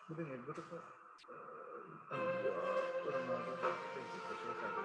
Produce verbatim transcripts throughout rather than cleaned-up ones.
ކުދިން އެއްގޮތަކަށް، އަ، ދުޢާ ކުރަމާ ދެން އެއްގޮތަކަށް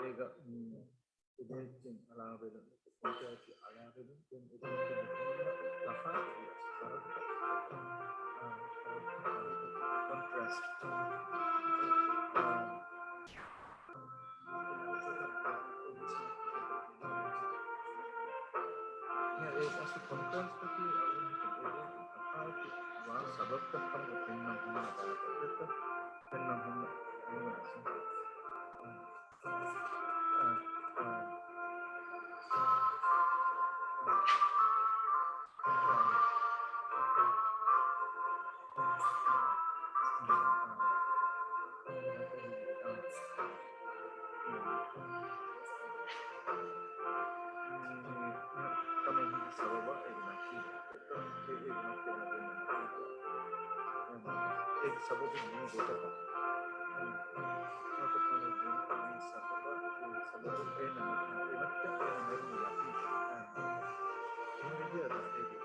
އޭގަ، މް، އެދެހެއްޗެއް އަޅާބެލުން، ކޮންޓްރާސްޓް އަޅާބެލުން، ދެން އެދެހެއްޗެއް ހުންނަ ތަފާތު ވިޔަސް، ކޮންޓްރާސްޓް. އެ އަސްލު ކޮންޓްރާސްޓަކީ އަޅުގަނޑު ތަފާތު ވާ ސަބަބުތައް ކަމުގަ ފެންނަން ހުންނަ ބާރުތައް، ފެންނަން ހުންނަ، ހުންނަ ކަމެއް ހިނދު ސަބަބާ އޭގެ ނަތީޖާ. އޭގެ ސަބަބުން މި ގޮތަކަށް. ނުވަތަ ކަމެއް ދިނުމަށް މި ސަބަބަށް، އޭގެ ސަބަބުން އޭނަ އެމައްޗަށް އޭނަ މެރުނު ނަތީޖާ. އެހެންވެއްޖެއްޔާ އޭގެ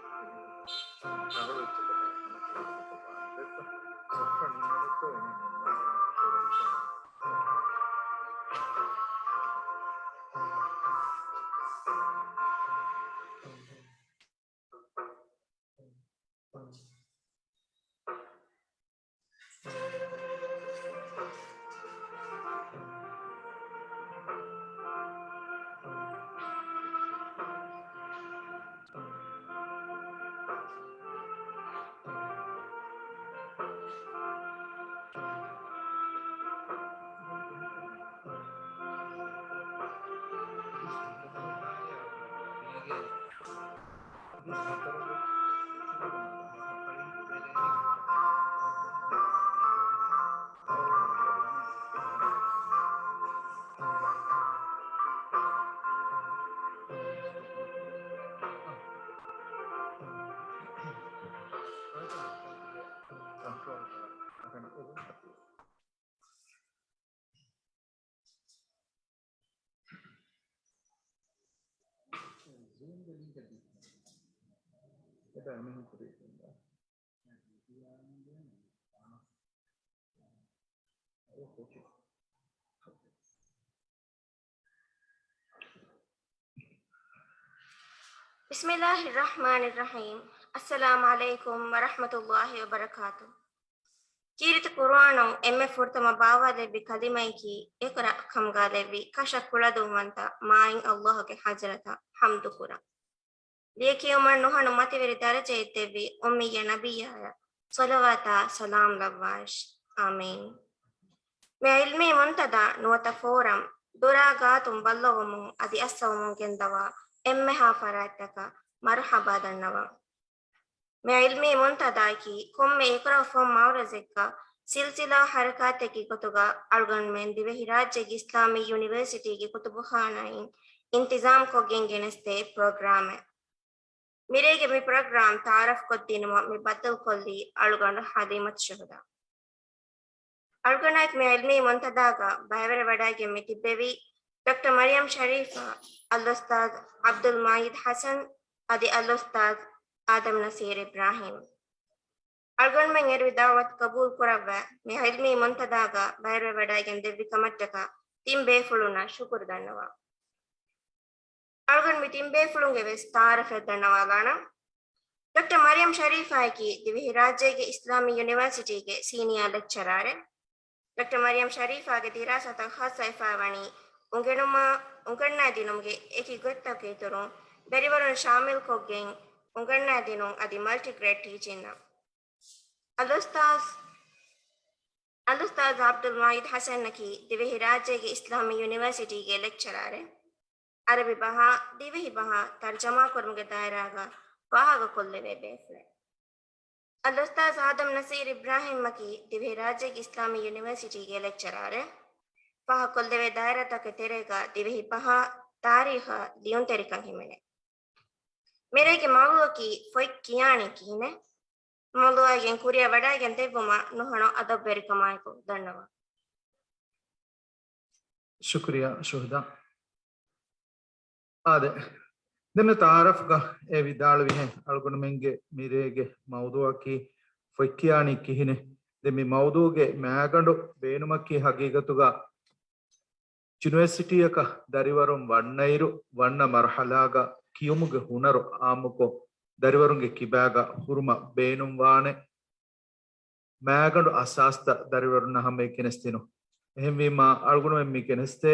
ރަނގަޅު އެއްޗަކަށް ހަމަ ކުރިއަށް ކޮށްފަ ބާރު ދެއްތަ؟ ސޮފްޓްވެއާ ނިމެނެއްތޯ އެނގެން ނުންނާނެ. ޒޫމްގެ ލިންކަށް ދީފަ. އެބަ އެމީހުން ކުރީ ކޮންބާ؟ ބިސްމިއްލާހިއްރަޙްމާނިއްރަޙީމް. އައްސަލާމު ޢަލައިކުމް ވަރަޙްމަތުﷲި ވަބަރަކާތު. ކީރިތި ޤުރުއާނުން އެންމެ ފުރަތަމަ ބާވާލެއްވި ކަލިމައަކީ، އިޤްރާ ކަމުގަ ލެއްވި ކަށަ ކުޅަދުންވަންތަ މާތް ﷲގެ ޙަޟްރަތަށް ޙަމްދު ކުރަން. ލިޔެކިޔުމަށް ނުހަނު މަތިވެރި ދަރަޖައެއް ދެއްވި އުއްމިއްޔަ ނަބިއްޔާއަށް ޞަލަވާތާ ސަލާމް ލައްވާށި. އާމީން. މި ޢިލްމީ މުންތަދާ ނުވަތަ ފޯރަމް ދޮރާ ގާތުން ބައްލަވަމުން އަދި އައްސަވަމުން ގެންދަވާ އެންމެހާ ފަރާތްތަކަށް މަރުޙަބާ ދަންނަވަން. މި ޢިލްމީ މުންތަދާއަކީ ކޮންމެ އިޤްރާ ފޯމް މަޢުރަޟެއްގަ ސިލްސިލާ ޙަރަކާތެއްގެ ގޮތުގަ އަޅުގަނޑުމެން ދިވެހިރާއްޖޭގެ އިސްލާމީ ޔުނިވަރސިޓީގެ ކުތުބުޚާނާއިން އިންތިޒާމްކޮށްގެން ގެނެސްދޭ ޕްރޮގްރާމެއް. މިރޭގެ މި ޕްރޮގްރާމް ތަޢާރަފްކޮށްދިނުމަށް މި ބައްދަލުކޮށްލީ އަޅުގަނޑު ޙަލީމަތު ޝުހުދާ. އަޅުގަނޑާއެކު މި ޢިލްމީ މުންތަދާގަ ބައިވެރިވެވަޑައިގެން މި ތިއްބެވީ، ޑޮކްޓަރ މަރިޔަމް ޝަރީފާ، އަލްއުސްތާޛް ޢަބްދުލް މާޖިދް ޙަސަން، އަދި އަލްއުސްތާޛް އާދަމް ނަޞީރް އިބްރާހީމް. އަޅުގަނޑުމެން އެރުވި ދަޢުވަތު ޤަބޫލު ކުރައްވާ މި ޢިލްމީ މުންތަދާގަ ބައިވެވަޑައިގެން ދެއްވި ކަމަށްޓަކާ ތިން ބޭފުޅުންނަށް ޝުކުރު ދަންނަވާ. އަޅުގަނޑު މި ތިން ބޭފުޅުންގެ ވެސް ތަޢާރަފެއް ދަންނަވާލާނަން. ޑޮކްޓަރ މަރިޔަމް ޝަރީފާއަކީ ދިވެހިރާއްޖޭގެ އިސްލާމީ ޔުނިވަރސިޓީގެ ސީނިއާ ލެކްޗަރާރެއް. ޑޮކްޓަރ މަރިޔަމް ޝަރީފާގެ ދިރާސާތައް ޚާއްޞަވެފައިވަނީ އުނގެނުމާ، އުނގަންނައިދިނުމުގެ އެކި ގޮތްތަކުގެ އިތުރުން ދަރިވަރުން ޝާމިލްކޮށްގެން އުނގަންނައިދިނުން އަދި މަލްޓި ގްރޭޑް ޓީޗިންއަށް. އަލްއުސްތާޛް، އަލްއުސްތާޛް ޢަބްދުލް ވާހިދު ޙަސަންއަކީ ދިވެހިރާއްޖޭގެ އިސްލާމީ ޔުނިވަރސިޓީގެ ލެކްޗަރާރެއް. ޢަރަބި ބަހާ، ދިވެހި ބަހާ ތަރްޖަމާކުރުމުގެ ދާއިރާގަ ފާހަގަކޮށްލެވޭ ބޭފުޅެއް. އަލްއުސްތާޛް އާދަމް ނަސީރް އިބްރާހީމްއަކީ ދިވެހިރާއްޖޭގެ އިސްލާމީ ޔުނިވަރސިޓީގެ ލެކްޗަރާރެއް. ފާހަގަކޮށްލެވޭ ދާއިރާތަކުގެ ތެރޭގަ ދިވެހި ބަހާ، ތާރީޚާ، ލިޔުންތެރިކަން ހިމެނޭ. މިރޭގެ މައުޟޫޢަކީ ފޮތް ކިޔާނީ ކިހިނެއް؟ މައުޟޫޢަށް ގެން ކުރިއަށް ވަޑައިގެން ދެއްވުމަށް ނުހަނު އަދަބުވެރިކަމާއެކު ދަންނަވާ. ޝުކުރިއްޔާ ޝުހުދާ. އާދެ، ދެން މި ތަޢާރަފްގަ އެ ވިދާޅުވިހެން އަޅުގަނޑުމެންގެ މިރޭގެ މައުޟޫޢަކީ ފޮތްކިޔާނީ ކިހިނެއް؟ ދެން މި މައުޟޫޢުގެ މައިގަނޑު ބޭނުމަކީ ހަގީގަތުގަ ޔުނިވަރސިޓީއަކަށް ދަރިވަރުން ވަންނައިރު، ވަންނަ މަރުޙަލާގަ ކިޔުމުގެ ހުނަރު ޢާއްމުކޮށް، ދަރިވަރުންގެ ކިބާގަ ހުރުމަށް ބޭނުންވާނެ މައިގަނޑު އަސާސްތައް ދަރިވަރުންނަށް ހަމަޔަށް ގެނެސްދިނުން. އެހެންވީމާ، އަޅުގަނޑުމެން މި ގެނެސްދޭ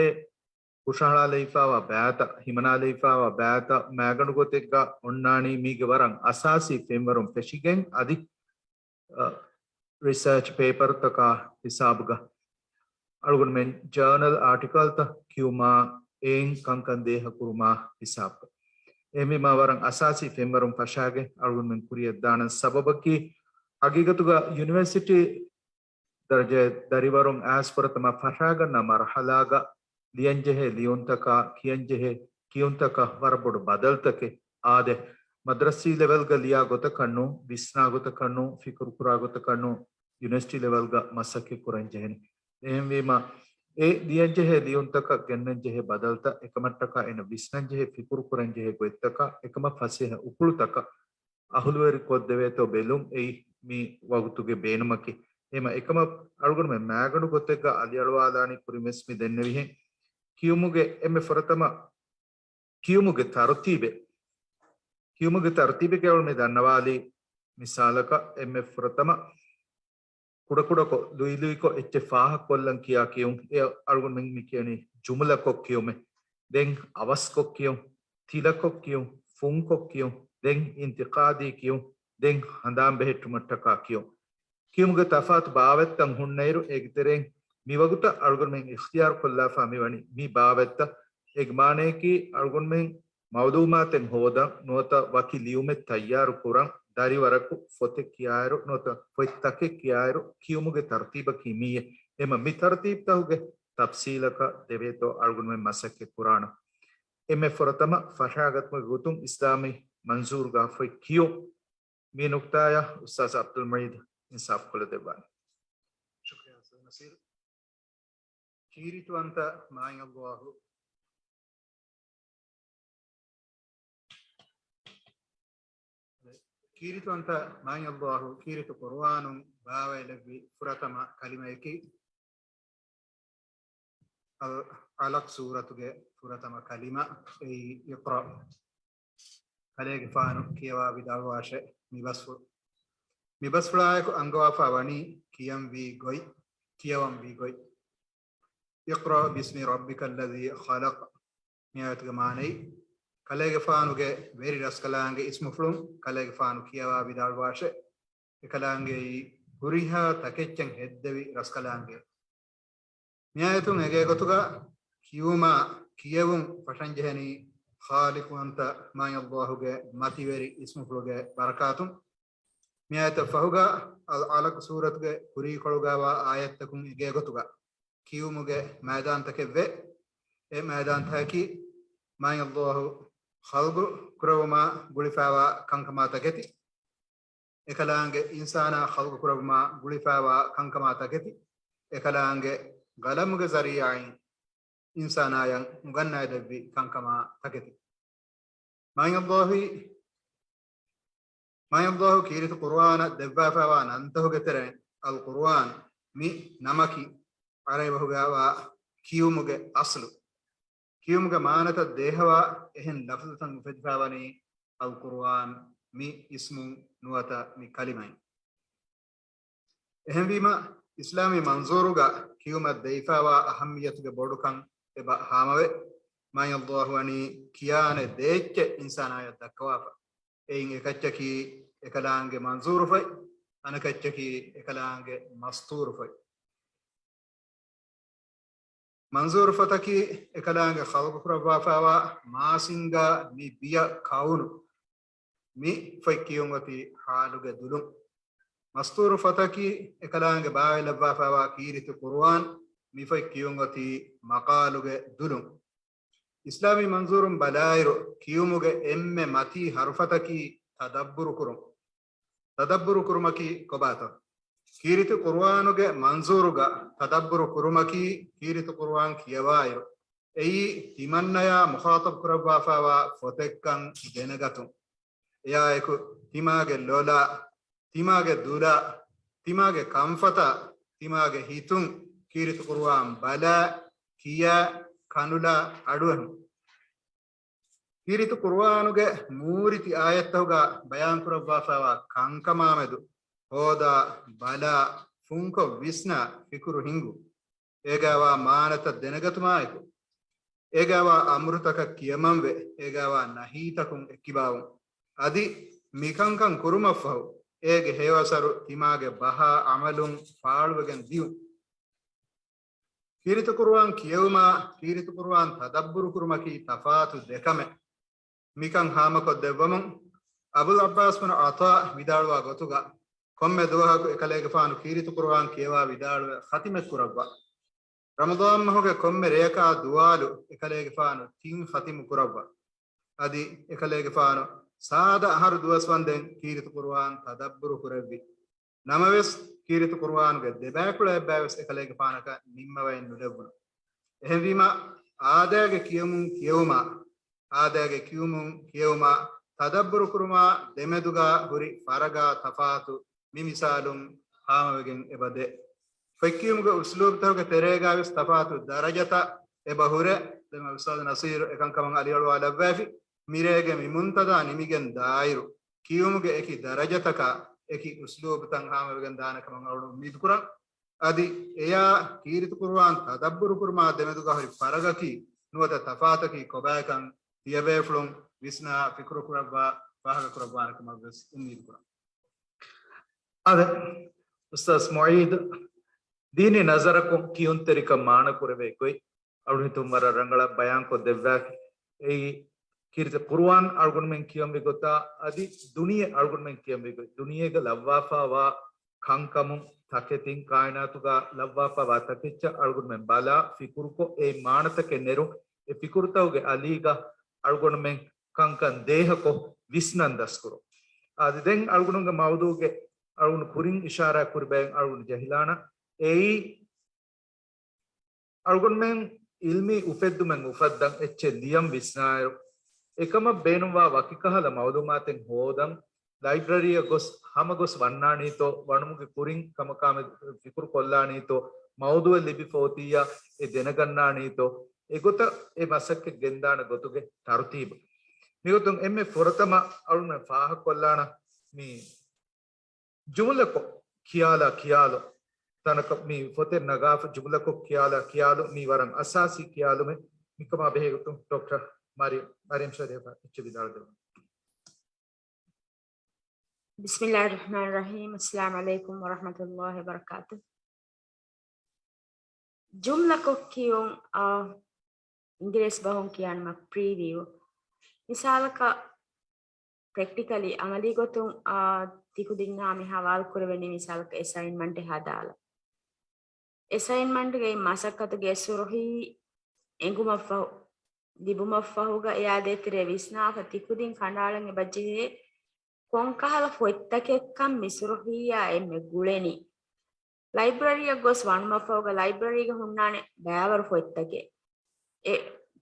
ހުށަހަޅާލައިފާވާ ބައިތައް، ހިމަނާލައިފާވާ ބައިތައް މައިގަނޑު ގޮތެއްގަ އޮންނާނީ މީގެ ވަރަށް އަސާސީ ފެންވަރުން ފެށިގެން އަދި، އަ، ރިސާޗް ޕޭޕަރުތަކާ ހިސާބުގަ އަޅުގަނޑުމެން ޖާނަލް އާޓިކަލްތައް ކިޔުމާ، އެއިން ކަންކަން ދޭހަކުރުމާ ހިސާބުގަ. އެހެންވީމާ، ވަރަށް އަސާސީ ފެންވަރުން ފަށާގެން އަޅުގަނޑުމެން ކުރިއަށްދާނަން. ސަބަބަކީ، ހަގީގަތުގަ ޔުނިވަރސިޓީ ދަރަޖައި ދަރިވަރުން އައިސް ފުރަތަމަ ފަށާގަންނަ މަރުޙަލާގަ ލިޔަންޖެހޭ ލިޔުންތަކާ، ކިޔަންޖެހޭ ކިޔުންތަކަށް ވަރަށް ބޮޑު ބަދަލުތަކެއް. އާދެ، މަދްރަސީ ލެވެލްގަ ލިޔާ ގޮތަކަށް ނޫން، ވިސްނާ ގޮތަކަށް ނޫން، ފިކުރުކުރާ ގޮތަކަށް ނޫން، ޔުނިވަރސިޓީ ލެވެލްގަ މަސައްކަތް ކުރަން ޖެހެނީ. އެހެންވީމަ، އެ ލިޔަންޖެހޭ ލިޔުންތަކަށް ގެންނަންޖެހޭ ބަދަލުތައް، އެކަމަށްޓަކާ އޭނަ ވިސްނަންޖެހޭ ފިކުރުކުރަންޖެހޭ ގޮތްތަކަށް، އެކަމަށް ފަސޭހަ އުކުޅުތަކަށް އަހުލުވެރި ކޮށްދެވޭތޯ ބެލުން އެއީ މި ވަގުތުގެ ބޭނުމަކީ. އެހެމަ އެކަމަށް އަޅުގަނޑުމެން މައިގަނޑު ގޮތެއްގަ އަލިއަޅުވާލާނީ ކުރިން ވެސް މި ދެންނެވިހެން. ކިޔުމުގެ އެންމެ ފުރަތަމަ ކިޔުމުގެ ތަރުތީބެއް، ކިޔުމުގެ ތަރުތީބެއްގައި އަޅުގަނޑު މި ދަންނަވާލީ މިސާލަކަށް އެންމެ ފުރަތަމަ ކުޑަކުޑަކޮށް ލުއިލުއިކޮށް އެއްޗެއް ފާހަގަކޮށްލަން ކިޔާ ކިޔުން. އެ އަޅުގަނޑުމެން މި ކިޔަނީ ޖުމުލަކޮށް ކިޔުމޭ. ދެން އަވަސްކޮށް ކިޔުން، ތިލަކޮށް ކިޔުން، ފުންކޮށް ކިޔުން، ދެން އިންތިޤާދީ ކިޔުން، ދެން ހަނދާން ބެހެއްޓުމަށްޓަކާ ކިޔުން. ކިޔުމުގެ ތަފާތު ބާވަތްތައް ހުންނައިރު، އޭގެ ތެރެއިން މިވަގުތަށް އަޅުގަނޑުމެން އިޚްތިޔާރު ކޮށްލާފާ މިވަނީ މި ބާވަތްތައް. އޭގެ މާނަޔަކީ، އަޅުގަނޑުމެން މައުލޫމާތެއް ހޯދަން ނުވަތަ ވަކި ލިޔުމެއް ތައްޔާރު ކުރަން، ދަރިވަރަކު ފޮތެއް ކިޔާއިރު ނުވަތަ ފޮތްތަކެއް ކިޔާއިރު ކިޔުމުގެ ތަރުތީބަކީ މިއޭ. އެމަ މި ތަރުތީބުތަކުގެ ތަފްސީލަކަށް ދެވޭތޯ އަޅުގަނޑުމެން މަސައްކަތް ކުރާނަން. އެންމެ ފުރަތަމަ ފަށާގަތުމުގެ ގޮތުން އިސްލާމީ މަންޒޫރުގަ ފޮތް ކިޔުން. މި ނުކްތާޔަށް އުސްތާޛް ޢަބްދުލް މުޢީދު އިންސާފު ކޮށްލަދެއްވާނެ. ޝުކުރިއްޔާ އުސްތާޛް ނަސީރު. ކީރިތިވަންތަ މާތް ﷲ، ކީރިތިވަންތަ މާތް ﷲ ކީރިތި ޤުރުއާނުން ބާވައިލެއްވި ފުރަތަމަ ކަލިމަޔަކީ، އަލް ޢަލަޤް ސޫރަތުގެ ފުރަތަމަ ކަލިމަ، އެއީ އިޤްރަ. ކަލޭގެފާނު ކިޔަވާ ވިދާޅުވާށޭ މި ބަސްފުޅު. މި ބަސްފުޅާއެކު އަންގަވާފާ ވަނީ ކިޔަންވީ ގޮތް، ކިޔަވަންވީ ގޮތް. اقرأ باسم ربك الذي خلق. މި އާޔަތުގެ މާނައީ، ކަލޭގެފާނުގެ ވެރި ރަސްކަލާނގެ އިސްމުފުޅުން ކަލޭގެފާނު ކިޔަވާ ވިދާޅުވާށޭ. އެކަލާނގެއީ ހުރިހާ ތަކެއްޗަށް ހެއްދެވި ރަސްކަލާނގެ. މި އާޔަތުން އެނގޭ ގޮތުގަ ކިޔުމާ ކިޔެވުން ފަށަންޖެހެނީ ޚާލިޤުވަންތަ މާތް ﷲ ގެ މަތިވެރި އިސްމުފުޅުގެ ބަރަކާތުން. މި އާޔަތަށް ފަހުގަ އަލް ޢަލަޤް ސޫރަތުގެ ކުރީކޮޅުގައިވާ އާޔަތްތަކުން އެނގޭ ގޮތުގަ ކިޔުމުގެ މައިދާންތަކެއްވޭ. އެ މައިދާންތަކަކީ މާތް ﷲ ޚަލްޤު ކުރެވުމާ ގުޅިފައިވާ ކަންކަމާ ތަކެތި. އެކަލާނގެ އިންސާނާ ޚަލްޤު ކުރެވުމާ ގުޅިފައިވާ ކަންކަމާ ތަކެތި. އެކަލާނގެ ޤަލަމުގެ ޒަރީޢާއިން އިންސާނާޔަށް ނުގަންނައިދެއްވި ކަންކަމާ ތަކެތި. މާތް ﷲ އީ މާތް ﷲ ކީރިތި ޤުރުއާނަށް ދެއްވާފައިވާ ނަންތަހުގެ ތެރެއިން އަލް ޤުރުއާން މި ނަމަކީ ޢަރަބި ބަހުގައިވާ ކިޔުމުގެ އަސްލު. ކިޔުމުގެ މާނަތައް ދޭހަވާ އެހެން ލަފްޒުތައް އުފެދިފައިވަނީ އަލް ޤުރުއާން މި އިސްމުން ނުވަތަ މި ކަލިމައިން. އެހެންވީމަ، އިސްލާމީ މަންޒޫރުގަ ކިޔުމަށް ދެވިފައިވާ އަހައްމިއްޔަތުގެ ބޮޑުކަން އެބަ ހާމަވޭ. މާތް ﷲ ވަނީ ކިޔާނެ ދޭއްޗެއް އިންސާނާޔަށް ދައްކަވާފަ. އެއިން އެކައްޗަކީ އެކަލާނގެ މަންޒޫރުފަތް، އަނެކައްޗަކީ އެކަލާނގެ މަސްތޫރުފަތް. މަންޒޫރު ފަތަކީ އެކަލާނގެ ޚަލްޤުކުރައްވާފައިވާ މާސިންގާ މި ބިޔަ ކައުނު މި ފޮތް ކިޔުން އޮތީ ޙާލުގެ ދުލުން. މަސްތޫރު ފަތަކީ އެކަލާނގެ ބާވައިލައްވާފައިވާ ކީރިތި ޤުރުއާން މި ފޮތް ކިޔުން އޮތީ މަޤާލުގެ ދުލުން. އިސްލާމީ މަންޒޫރުން ބަލާއިރު، ކިޔުމުގެ އެންމެ މަތީ ޙަރުފަތަކީ ތަދައްބުރު ކުރުން. ތަދައްބުރު ކުރުމަކީ ކޮބާތޯ؟ ކީރިތި ޤުރުއާނުގެ މަންޒޫރުގަ ތަދައްބުރު ކުރުމަކީ ކީރިތި ޤުރުއާން ކިޔަވާއިރު، އެއީ ތިމަންނަޔާ މުޚާޠަބު ކުރައްވާފައިވާ ފޮތެއްކަން ދެނެގަތުން. އެއާއެކު ތިމާގެ ލޮލާ، ތިމާގެ ދުލާ، ތިމާގެ ކަންފަތާ، ތިމާގެ ހިތުން ކީރިތި ޤުރުއާން ބަލާ، ކިޔާ، ކަނުލާ، އަޑުއެހުން. ކީރިތި ޤުރުއާނުގެ ނޫރީ ތި އާޔަތްތަކުގަ ބަޔާންކުރައްވާފައިވާ ކަންކަމާމެދު ހޯދާ، ބަލާ، ފުންކޮށް ވިސްނާ، ފިކުރު ހިންގުން. އޭގައިވާ މާނަތައް ދެނެގަތުމާއެކު، އޭގައިވާ އަމުރުތަކަށް ކިޔަމަންވެ، އޭގައިވާ ނަހީތަކުން އެއްކިބާވުން. އަދި މިކަންކަން ކުރުމަށްފަހު، އޭގެ ހެޔޮއަސަރު ތިމާގެ ބަހާ ޢަމަލުން ފާޅުވެގެން ދިޔުން. ކީރިތި ޤުރުއާން ކިޔެވުމާ، ކީރިތި ޤުރުއާން ތަދައްބުރު ކުރުމަކީ ތަފާތު ދެ ކަމެއް. މިކަން ހާމަކޮށް ދެއްވަމުން، އަބުލް ޢައްބާސް ބުނު ޢަޠާ ވިދާޅުވާ ގޮތުގަ، ކޮންމެ ދުވަހަކު އެކަލޭގެފާނު ކީރިތި ޤުރުއާން ކިޔަވާ ވިދާޅުވެ ޚަތިމެއް ކުރައްވާ. ރަމަޟާން މަހުގެ ކޮންމެ ރެޔަކާ ދުވާލު އެކަލޭގެފާނު ތިން ޚަތިމު ކުރައްވާ. އަދި އެކަލޭގެފާނު ސާދަ އަހަރު ދުވަސް ވަންދެން ކީރިތި ޤުރުއާން ތަދައްބުރު ކުރެއްވި. ނަމަވެސް، ކީރިތި ޤުރުއާނުގެ ދެ ބައިކުޅައެއްބައިވެސް އެކަލޭގެފާނަކަށް ނިންމަވައި ނުލެއްވުނު. އެހެންވީމާ، އާދައިގެ ކިޔަމުން ކިޔެވުމާ، އާދައިގެ ކިޔުމުން ކިޔެވުމާ، ތަދައްބުރު ކުރުމާ ދެމެދުގަ ހުރި ފަރަގާ ތަފާތު މި މިސާލުން ހާމަވެގެން އެބަ ދޭ. ފޮތްކިޔުމުގެ އުސްލޫބުތަކުގެ ތެރޭގައިވެސް ތަފާތު ދަރަޖަތައް އެބަ ހުރޭ. ދެން އުސްތާޛު ނަޞީރު އެކަންކަމަށް އަލިއަޅުވާލައްވައިފި. މިރޭގެ މި މުންތަދާ ނިމިގެން ދާއިރު، ކިޔުމުގެ އެކި ދަރަޖަތަކާ އެކި އުސްލޫބުތައް ހާމަވެގެން ދާނެ ކަމަށް އަޅުގަނޑު އުއްމީދު ކުރަން. އަދި އެޔާ ކީރިތި ޤުރުއާން ތަދައްބުރު ކުރުމާ ދެމެދުގަ ހުރި ފަރަގަކީ ނުވަތަ ތަފާތަކީ ކޮބާކަން ތިޔަބޭފުޅުން ވިސްނާ ފިކުރު ކުރައްވާ ފާހަގަ ކުރައްވާނެ ކަމަށް ވެސް އުއްމީދު ކުރަން. އާދެ، އުސްތާޛް މުޢީދު، ދީނީ ނަޒަރަކުން ކިޔުންތެރިކަން މާނަ ކުރެވޭ ގޮތް އަޅުގަނޑު ވަރަށް ރަނގަޅަށް ބަޔާންކޮށް ދެއްވާފި. އެއީ، ކީރިތި ޤުރުއާން އަޅުގަނޑުމެން ކިޔަންވި ގޮތާ އަދި ދުނިޔެ އަޅުގަނޑުމެން ކިޔަންވި ގޮތް، ދުނިޔޭގަ ލައްވާފައިވާ ކަންކަމުން ތަކެތިން ކާއިނާތުގަ ލައްވާފައިވާ ތަކެއްޗަށް އަޅުގަނޑުމެން ބަލާ ފިކުރުކޮށް، އެ މާނަތަކެއް ނެރުން، އެ ފިކުރުތަކުގެ އަލީގަ އަޅުގަނޑުމެން ކަންކަން ދޭހަކޮށް ވިސްނަން ދަސްކުރުން. އަދި ދެން އަޅުގަނޑުގެ މައުޟޫގެ އަޅުގަނޑު ކުރިން އިޝާރާތް ކުރި ބައެއް އަޅުގަނޑު ޖެހިލާނަން. އެއީ، އަޅުގަނޑުމެން އިލްމީ އުފެއްދުމެއް އުފައްދަން އެއްޗެއް ލިޔަން ވިސްނާއިރު، އެކަމަށް ބޭނުންވާ ވަކިކަހަލަ މައުލޫމާތެއް ހޯދަން، ލައިބްރަރީއަށް ގޮސް ހަމަގޮސް ވަންނާނީތޯ، ވަނުމުގެ ކުރިން ކަމަކާމެދު ފިކުރު ކޮށްލާނީތޯ، މައުޟޫއެއް ލިބިފަ އޮތިއްޔާ އެ ދެނެގަންނާނީތޯ، އެގޮތަށް އެ މަސައްކަތް ގެންދާނެ ގޮތުގެ ތަރުތީބު. މިގޮތުން އެންމެ ފުރަތަމަ އަޅުގަނޑު ފާހަގަކޮށްލާނަ މި ޖުމުލަކޮށް ޚިޔާލާ ޚިޔާލު. ތަނަކަށް މި ފޮތެއް ނަގާފަ ޖުމުލަކޮށް ޚިޔާލާ ޚިޔާލު މީ ވަރަށް އަސާސީ ޚިޔާލުމެއް. މިކަމާ ބެހޭގޮތުން ޑޮކްޓަރ މަރި-، މަރިޔަމް ޝަރީފް އެއްޗެއް ވިދާޅުދެއްވުން. بسم الله الرحمن الرحيم. السلام عليكم ورحمة الله وبركاته. ޖުމްލަކޮށް ކިޔުން، އާ، އިނގިރޭސި ބަހުން ކިޔާނަމަ ޕްރީވިއު. މިސާލަކަށް، ޕްރެކްޓިކަލީ، އަމަލީ ގޮތުން، އާ، ތިކުދިންނާ މި ހަވާލު ކުރެވެނީ މިސާލަކަށް އެސައިންމަންޓެއް ހަދާލަ. އެސައިންމަންޓްގައި މަސައްކަތުގެ ސުރުހީ އެނގުމަށްފަހު، ލިބުމަށްފަހުގަ އެއާ ދޭތެރޭ ވިސްނާފަ ތިކުދިން ކަނޑައަޅަން އެބަޖެހޭ ކޮންކަހަލަ ފޮތްތަކެއްކަން މި ސުރުހީއާ އެންމެ ގުޅެނީ. ލައިބްރަރީއަށް ގޮސް ވަނުމަށްފަހުގަ ލައިބްރަރީގަ ހުންނާނެ ބައިވަރު ފޮތްތަކެއް. އެ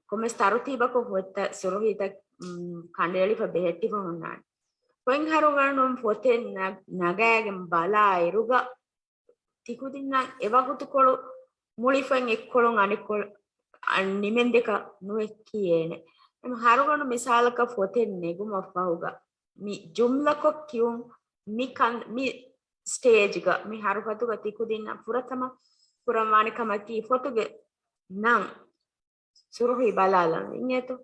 ކޮންމެސް ތަރުތީބަކުން ފޮތްތައް ސުރުހީތައް، މް، ކަނޑައެޅިފަ ބެހެއްޓިފަ ހުންނާނެ. ފޮތް ހަރުގަނޑުން ފޮތެއް ނަ-، ނަގާގެން ބަލާއިރުގަ ތިކުދިންނަށް އެ ވަގުތުކޮޅު މުޅި ފޮތް އެއްކޮޅުން އަނެއްކޮޅަށް ނިމެންދެކަށް ނުވެ ކިޔޭނެ. އެމަ ހަރުގަނޑު މިސާލަކަށް ފޮތެއް ނެގުމަށްފަހުގަ މި ޖުމްލަކޮށް ކިޔުން މި ކަން-، މި ސްޓޭޖްގަ މި ހަރުފަތުގަ ތިކުދިންނަށް ފުރަތަމަ ކުރަންވާނެ ކަމަކީ ފޮތުގެ ނަން ސުރުހީ ބަލާލަން އިނގޭތޯ.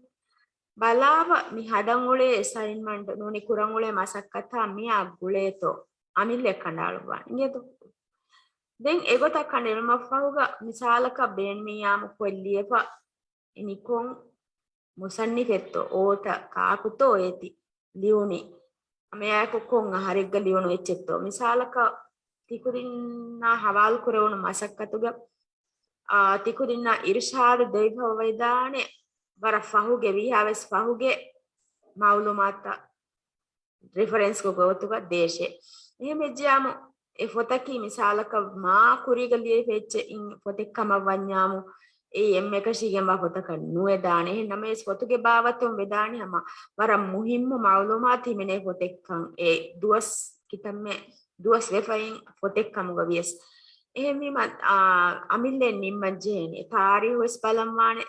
ބަލާފަ މި ހަދަން އުޅޭ އެސައިންމަންޓް ނޫނީ ކުރަން އުޅޭ މަސައްކަތާ މިއާ ގުޅޭތޯ އަމިއްލަ ކަނޑައަޅުއްވާ އިނގޭތޯ. ދެން އެގޮތަށް ކަނޑައެޅުމަށްފަހުގަ މިސާލަކަށް ބޭނުމިއްޔާމު ފޮތް ލިޔެފަ އިނިކޮން މުސައްނިފެއްތޯ އޯތަ ކާކުތޯ އޭތި ލިޔުނީ؟ ހަމައެއާއެކު ކޮން އަހަރެއްގަ ލިޔުނު އެއްޗެއްތޯ؟ މިސާލަކަށް ތިކުދިންނާ ހަވާލު ކުރެވުނު މަސައްކަތުގަ، އާ، ތިކުދިންނާ އިރުޝާދު ދެވިފަ ވެދާނެ ވަރަށް ފަހުގެ، ވީހާވެސް ފަހުގެ މައުލޫމާތަށް ރެފަރެންސްގެ ގޮތުގަ ދޭށޭ. އެހެން ވެއްޖިޔާމު އެ ފޮތަކީ މިސާލަކަށް މާ ކުރީގަ ލިޔެފަ އެއްޗެއް އިން ފޮތެއް ކަމަށް ވަންޏާމު، އެއީ އެންމެ އެކަށީގެންވާ ފޮތަކަށް ނުވެދާނެ. އެހެން ނަމަވެސް ފޮތުގެ ބާވަތުން ވެދާނެ ހަމަ ވަރަށް މުހިއްމު މައުލޫމާތު ހިމެނޭ ފޮތެއްކަން އެ ދުވަސް ކިތަންމެ ދުވަސް ވެފައިން ފޮތެއް ކަމުގަ ވިޔަސް. އެހެންވީމަ، އާ، އަމިއްލައިން ނިންމަން ޖެހޭނެ. ތާރީހު ވެސް ބަލަން ވާނެ.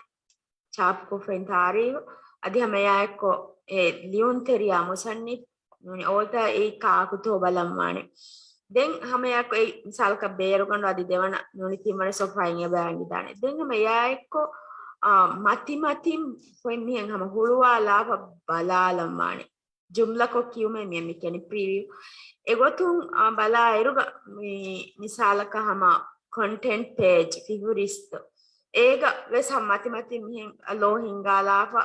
ޗާޕްކޮށްފައިން ތާރީހު އަދި ހަމައެއާއެއްކޮށް އެ ލިޔުންތެރިޔާ މުސައްނިފް ނޫނީ އޯތަ އެއީ ކާކުތޯ ބަލަންވާނެ. ދެން ހަމައެއާއެއްކޮށް އެއީ މިސާލަކަށް ބޭރުގަނޑު އަދި ދެވަނަ ނޫނީ ތިންވަނަ ސޮފްހާއިން އެބައި އަންގިދާނެ. ދެން ހަމައެއާއެއްކޮށް، އާ، މަތިމަތިން ފޮތް މިހެން ހަމަ ހުޅުވާލާފަ ބަލާލަންވާނެ. ޖުމްލަކޮށް ކިޔުމޭ މިއަށް މި ކިޔަނީ ޕްރީވިއު. އެގޮތުން، އާ، ބަލާއިރުގަ މި މިސާލަކަށް ހަމަ ކޮންޓެންޓް ޕޭޖް ފިހުރިސްތު. އޭގަ ވެސް ހަމަ މަތިމަތިން މިހެން ލޯ ހިންގާލާފަ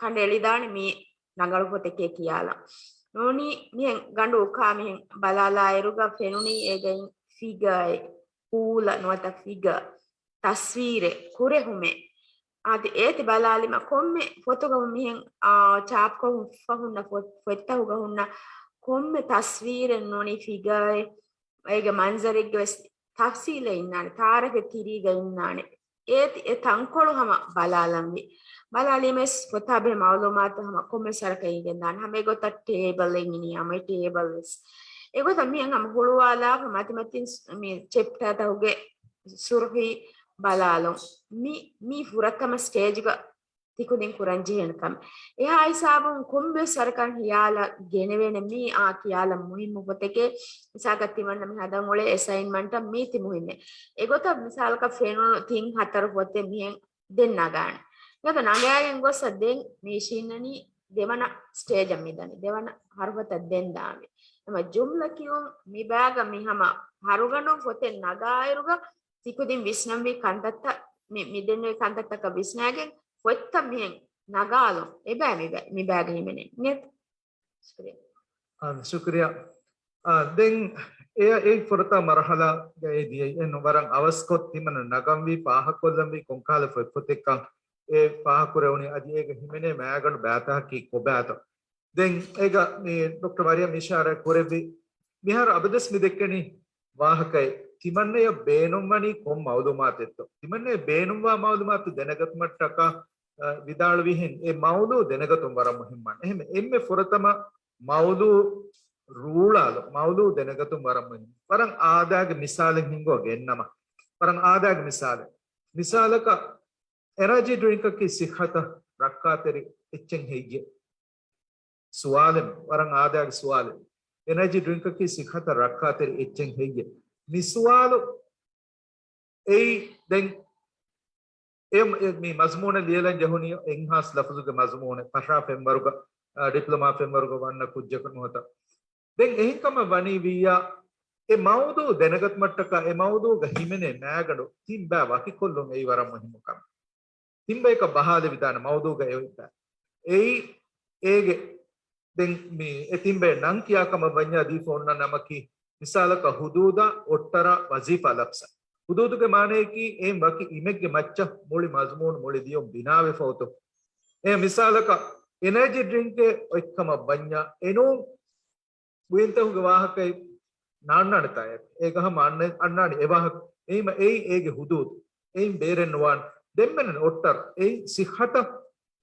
ކަނޑައެޅިދާނެ މި ރަނގަޅު ފޮތެކޭ ކިޔާލަން. ނޫނީ މިހެން ގަނޑު އުކާ މިހެން ބަލާލާއިރުގަ ފެނުނީ އޭގައިން ފިގައެއް، ހޫލަ ނުވަތަ ފިގަ، ތަސްވީރެއް، ކުރެހުމެއް. އާދެ، އޭތި ބަލާލީމަ ކޮންމެ ފޮތުގަ މިހެން، އާ، ޗާޕްކޮށްފަ ހުންނަ ފޮ-، ފޮތްތަކުގަ ހުންނަ ކޮންމެ ތަސްވީރެއް ނޫނީ ފިގައެއް، އޭގެ މަންޒަރެއްގެ ވެސް ތަފްސީލެއް އިންނާނެ، ތާރަފެ ތިރީގަ އިންނާނެ. އޭތި އެ ތަންކޮޅު ހަމަ ބަލާލަންވީ. ބަލާލީމަ ވެސް ފޮތާ ބެހޭ މައުލޫމާތު ހަމަ ކޮންމެ ސަރަކަށް އެނގެންދާނެ. ހަމަ އެގޮތަށް ޓޭބަލް އެނގިނީ ހަމަ އެ ޓޭބަލް ވެސް. އެގޮތަށް މިހެން ހަމަ ހުޅުވާލާފަ މަތިމަތިން މި ޗެޕްޓާތަކުގެ ސުރުހީ ބަލާލުން. މި، މީ ފުރަތަމަ ސްޓޭޖްގަ ތިކުދިން ކުރަން ޖެހޭނެ ކަމެއް. އެހާ ހިސާބުން ކޮންމެ ސަރަކަށް ހިޔާލަށް ގެނެވޭނެ މީ އާ ކިޔާލަން މުހިއްމު ފޮތެކޭ. މިސާލަކަށް ތިމަންނަ މި ހަދަން އުޅޭ އެސައިންމަންޓަށް މީތި މުހިންމޭ. އެގޮތަށް މިސާލަކަށް ފެނުނު ތިން ހަތަރު ފޮތެއް މިހެން ދެން ނަގާނެ. އެގޮތަށް ނަގާގެން ގޮއްސަ ދެން މީ އިށީންނަނީ ދެވަނަ ސްޓޭޖަށް މިދަނީ. ދެވަނަ ހަރުފަތަށް ދެން ދާންވީ. ހަމަ ޖުމްލަ ކިޔުން މި ބައިގަ މި ހަމަ ހަރުގަނޑު ފޮތެއް ނަގާއިރުގަ ތިކުދިން ވިސްނަންވީ ކަންތައްތައް މި، މި ދެންނެވި ކަންތައްތަކަށް ވިސްނާގެން ފޮތްތައް މިހެން ނަގާލުން އެބައި މި ބަ-، މި ބައިގަ ހިމެނޭ. އިނގޭތަ؟ ޝުކުރިއްޔާ. އާ، ޝުކުރިއްޔާ. އާ، ދެން އެ، އެ ފުރަތަމަ މަރުހަލާގައި ދިޔައީ އެން ވަރަށް އަވަސްކޮށް ތިމަންނަ ނަގަންވީ ފާހަގަކޮށްލަންވީ ކޮންކަހަލަ ފޮތް ފޮތެއްކަން އެ ފާހަގަކުރެވުނީ އަދި އޭގަ ހިމެނޭ މައިގަނޑު ބައިތަކަކީ ކޮބާތޯ؟ ދެން އޭގަ މި ޑޮކްޓަރ މަރިޔަމް އިޝާރާތް ކުރެއްވި މިހާރު އަބަދުވެސް މި ދެއްކެނީ ވާހަކައެއް. ތިމަންނަޔަށް ބޭނުންވަނީ ކޮން މައުލޫމާތެއްތޯ؟ ތިމަންނަޔަށް ބޭނުންވާ މައުލޫމާތު ދެނެގަތުމަށްޓަކާ، އަ، ވިދާޅުވިހެން އެ މައުޟޫ ދެނެގަތުން ވަރަށް މުހިއްމާނެ. އެހެން އެންމެ ފުރަތަމަ މައުޟޫ ރޫޅާލު، މައުޟޫ ދެނެގަތުން ވަރަށް މުހިއްމު. ވަރަށް އާދައިގެ މިސާލެއް ހިންގުވަ ގެންނަމަ. ވަރަށް އާދައިގެ މިސާލެއް. މިސާލަކަށް އެނަރޖީ ޑްރިންކަކީ ސިއްހަތަށް ރައްކާތެރި އެއްޗެއް ހެއްޔޭ؟ ސުވާލެއް، ވަރަށް އާދައިގެ ސުވާލެއް. އެނަރޖީ ޑްރިންކަކީ ސިއްހަތަށް ރައްކާތެރި އެއްޗެއް ހެއްޔޭ؟ މި ސުވާލު އެއީ ދެން އެ، އެ، މި މަޒުމޫނެއް ލިޔެލަން ޖެހުނީ އެއްހާސް ލަފުޒުގެ މަޒުމޫނެއް، ފަށާ ފެންވަރުގަ، އަ، ޑިޕްލޮމާ ފެންވަރުގަ ވަންނަ ކުއްޖަކު ނުވަތަ. ދެން އެހެންކަމަށް ވަނީ ވިއްޔާ، އެ މައުޟޫ ދެނެގަތުމަށްޓަކާ އެ މައުޟޫގަ ހިމެނޭ މައިގަނޑު ތިން ބައި ވަކިކޮށްލުން އެއީ ވަރަށް މުހިއްމު ކަމެއް. ތިން ބަޔަކަށް ބަހާލެވިދާނެ މައުޟޫގަ އެ އޮތް ބައި. އެއީ އޭގެ ދެން މި އެ ތިން ބައެއް ނަން ކިޔާ ކަމަށް ވަންޏާ ދީފަ އޮންނަ ނަމަކީ، މިސާލަކަށް ހުދޫދާ، އޮއްޓަރާ، ވަޒީފާ ލަފްޒާ. ހުދޫދުގެ މާނަޔަކީ އެއިން ވަކި އިމެއްގެ މައްޗަށް މުޅި މަޒުމޫނު މުޅި ލިޔުން ބިނާވެފަ އޮތު. އެ މިސާލަކަށް އެނަރޖީ ޑްރިންކެއް އޮތްކަމަށް ވަންޏާ އެނޫން ބުއިންތަކުގެ ވާހަކައެއް ނާންނާނެ ތާޔަށް. އޭގަ ހަމަ އަންނަ-، އަންނާނެ އެ ވާހަކަ. އެހީމަ އެއީ އޭގެ ހުދޫދު. އެއިން ބޭރެއް ނުވާނެ. ދެންމެން އޮއްޓަރު އެއީ ސިއްހަތަށް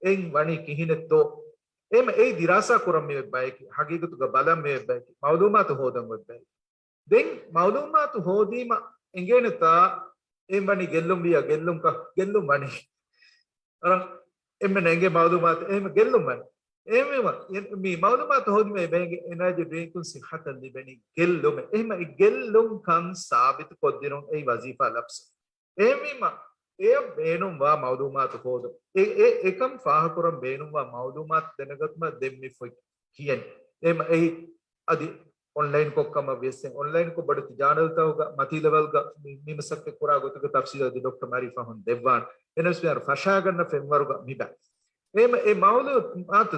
އެއިން ވަނީ ކިހިނެއްތޯ؟ އެހެމަ އެއީ ދިރާސާ ކުރަން މި އޮތް ބަޔަކީ، ހަގީގަތުގަ ބަލަން މި އޮތް ބަޔަކީ، މައުލޫމާތު ހޯދަން އޮތް ބަޔަކީ. ދެން މައުލޫމާތު ހޯދީމަ އެނގޭނެތާ އެ ވަނީ ގެއްލުން ވިޔަ ގެއްލުން ކަ-، ގެއްލުން ވަނީ. އަރަ، އެންމެ ނޭނގޭ މައުލޫމާތު އެހެމަ ގެއްލުން ވަނީ. އެހެމަ މި މައުލޫމާތު ހޯދީމަ އެ ބައެއްގެ އެނާޖި ޑްރިންކުން ސިއްހަތަށް ލިބެނީ ގެއްލުމެއް. އެހެމަ އެ ގެއްލުން ކަން ސާބިތު ކޮށްދިނުން އެއީ ވަޒީފާ ލަފްޒު. އެހެންވީމަ، އެޔަށް ބޭނުންވާ މައުލޫމާތު ހޯދުން. އެ، އެ، އެކަން ފާހަކުރަން ބޭނުންވާ މައުލޫމާތު ދެނެގަތުމަށް ދެން މި ފޮތް ކިޔަނީ. އެހެމަ އެއީ އަދި އޮންލައިން ކޮށް ކަމަށް ވިޔަސް، އޮންލައިން ކޮށް ބޮޑެތި ޖާނަލްތަކުގަ މަތީ ލެވެލްގަ މި، މި މަސައްކަތް ކުރާ ގޮތުގެ ތަފްސީލު އަދި ޑޮކްޓަރ މައިރިފް ފަހުން ދެއްވާނެ. އެހެނަސް މިހާރު ފަށާގަންނަ ފެންވަރުގަ މި ބަ-، އެހެމަ އެ މައުލޫމާތު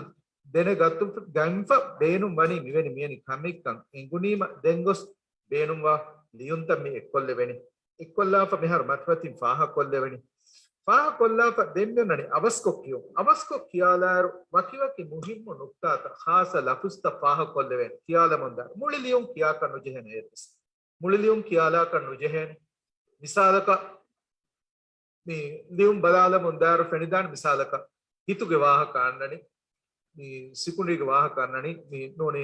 ދެނެގަތު ގަންފަ ބޭނުން ވަނީ މިވެނި މިވެނި ކަމެއްކަން އެނގުނީމަ ދެން ގޮސް ބޭނުންވާ ލިޔުންތައް މި އެއްކޮށްލެވެނީ. އެއްކޮށްލާފަ މިހާރު މަތިމަތިން ފާހަގަކޮށްލެވެނީ. ފާހަގަކޮށްލާފަ ދެން މިއޮންނަނީ އަވަސްކޮށް ކިޔުން. އަވަސްކޮށް ކިޔާލާއިރު ވަކި ވަކި މުހިއްމު ނުކްތާތައް، ޚާއްޞަ ލަފުޒުތައް ފާހަގަކޮށްލެވޭނެ. ކިޔާލަމުންދާ މުޅި ލިޔުން ކިޔާކަށް ނުޖެހޭނެ އޭރުވެސް. މުޅި ލިޔުން ކިޔާލާކަށް ނުޖެހޭނެ. މިސާލަކަށް، މި ލިޔުން ބަލާލަމުން ދާއިރު ފެނިދާނެ މިސާލަކަށް ހިތުގެ ވާހަކަ އަންނަނީ، މި ސިކުނޑީގެ ވާހަކަ އަންނަނީ، މި ނޫނީ،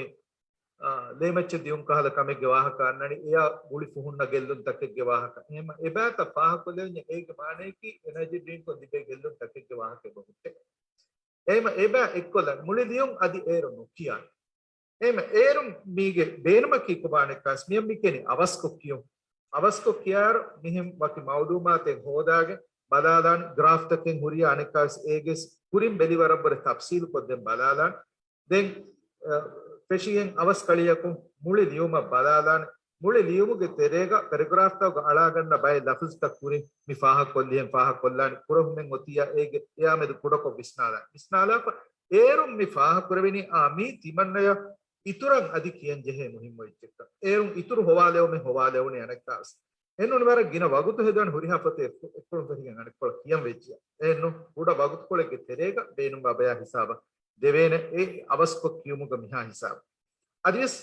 އާ، ލޭމައްޗަށް ދިޔުން ކަހަލަ ކަމެއްގެ ވާހަކަ އަންނަނީ، އެޔާ ގުޅި ފުހުންނަ ގެއްލުން ތަކެއްގެ ވާހަކަ. އެހެމަ އެބައިތައް ފާހަކޮށްލެވިންޏާ އޭގެ މާނަޔަކީ އެނާޖި ޑްރިންކުން ލިބޭ ގެއްލުން ތަކެއްގެ ވާހަކަ އެބަ ހުއްޓޭ. އެހެމަ އެބަ އެއްކޮށްލަން މުޅި ލިޔުން އަދި އޭރު ނުކިޔާނެ. އެހެމަ އޭރު މީގެ ބޭނުމަކީ ކޮބާނެއްކާސް މިއަށް މި ކިޔަނީ އަވަސްކޮށް ކިޔުން. އަވަސްކޮށް ކިޔާއިރު މިހެން ވަކި މައުލޫމާތެއް ހޯދާގެން ބަލާލާނެ، ގްރާފްތަކެއް ހުރިޔާ އަނެއްކާސް އޭގެ ކުރިން ބެލި ވަރަށްވުރެ ތަފްސީލުކޮށްދެން ބަލާލާނެ. ދެން، އަ، ފެށިގެން އަވަސް ކަޅިއަކުން މުޅި ލިޔުމަށް ބަލާލާނެ. މުޅި ލިޔުމުގެ ތެރޭގަ ޕެރެގްރާފްތަކުގަ އަޅާގަންނަ ބައެއް ލަފުޒުތައް ކުރިން މި ފާހަގަކޮށްލިހެން ފާހަގަކޮށްލާނެ. ކުޑަހުމެއް އޮތިއްޔާ އޭގެ އެއާމެދު ކުޑަކޮށް ވިސްނާލާނެ. ވިސްނާލާފަ އޭރު މި ފާހަގަކުރެވެނީ އާ މީ ތިމަންނަޔަށް އިތުރަށް އަދި ކިޔަން ޖެހޭ މުހިއްމު އެއްޗެއްކަން. އޭރުން އިތުރު ހޮވާލެވުމެއް ހޮވާލެވުނީ އަނެއްކާވެސް. އެންނޫން ވަރަށް ގިނަ ވަގުތު ހެދާނެ ހުރިހާ ފޮތެއް އެއްކޮ-، އެއްކޮޅުން ފެށިގެން އަނެއްކޮޅަށް ކިޔަން ވެއްޖިއްޔާ. އެއްނު ކުޑަ ވަގުތުކޮޅެއްގެ ތެރޭގަ ބޭނުންވާ ބަޔާ ހިސާބަށް ދެވޭނެ އެ އަވަސްކޮށް ކިޔުމުގަ މިހާ ހިސާބު. އަދިވެސް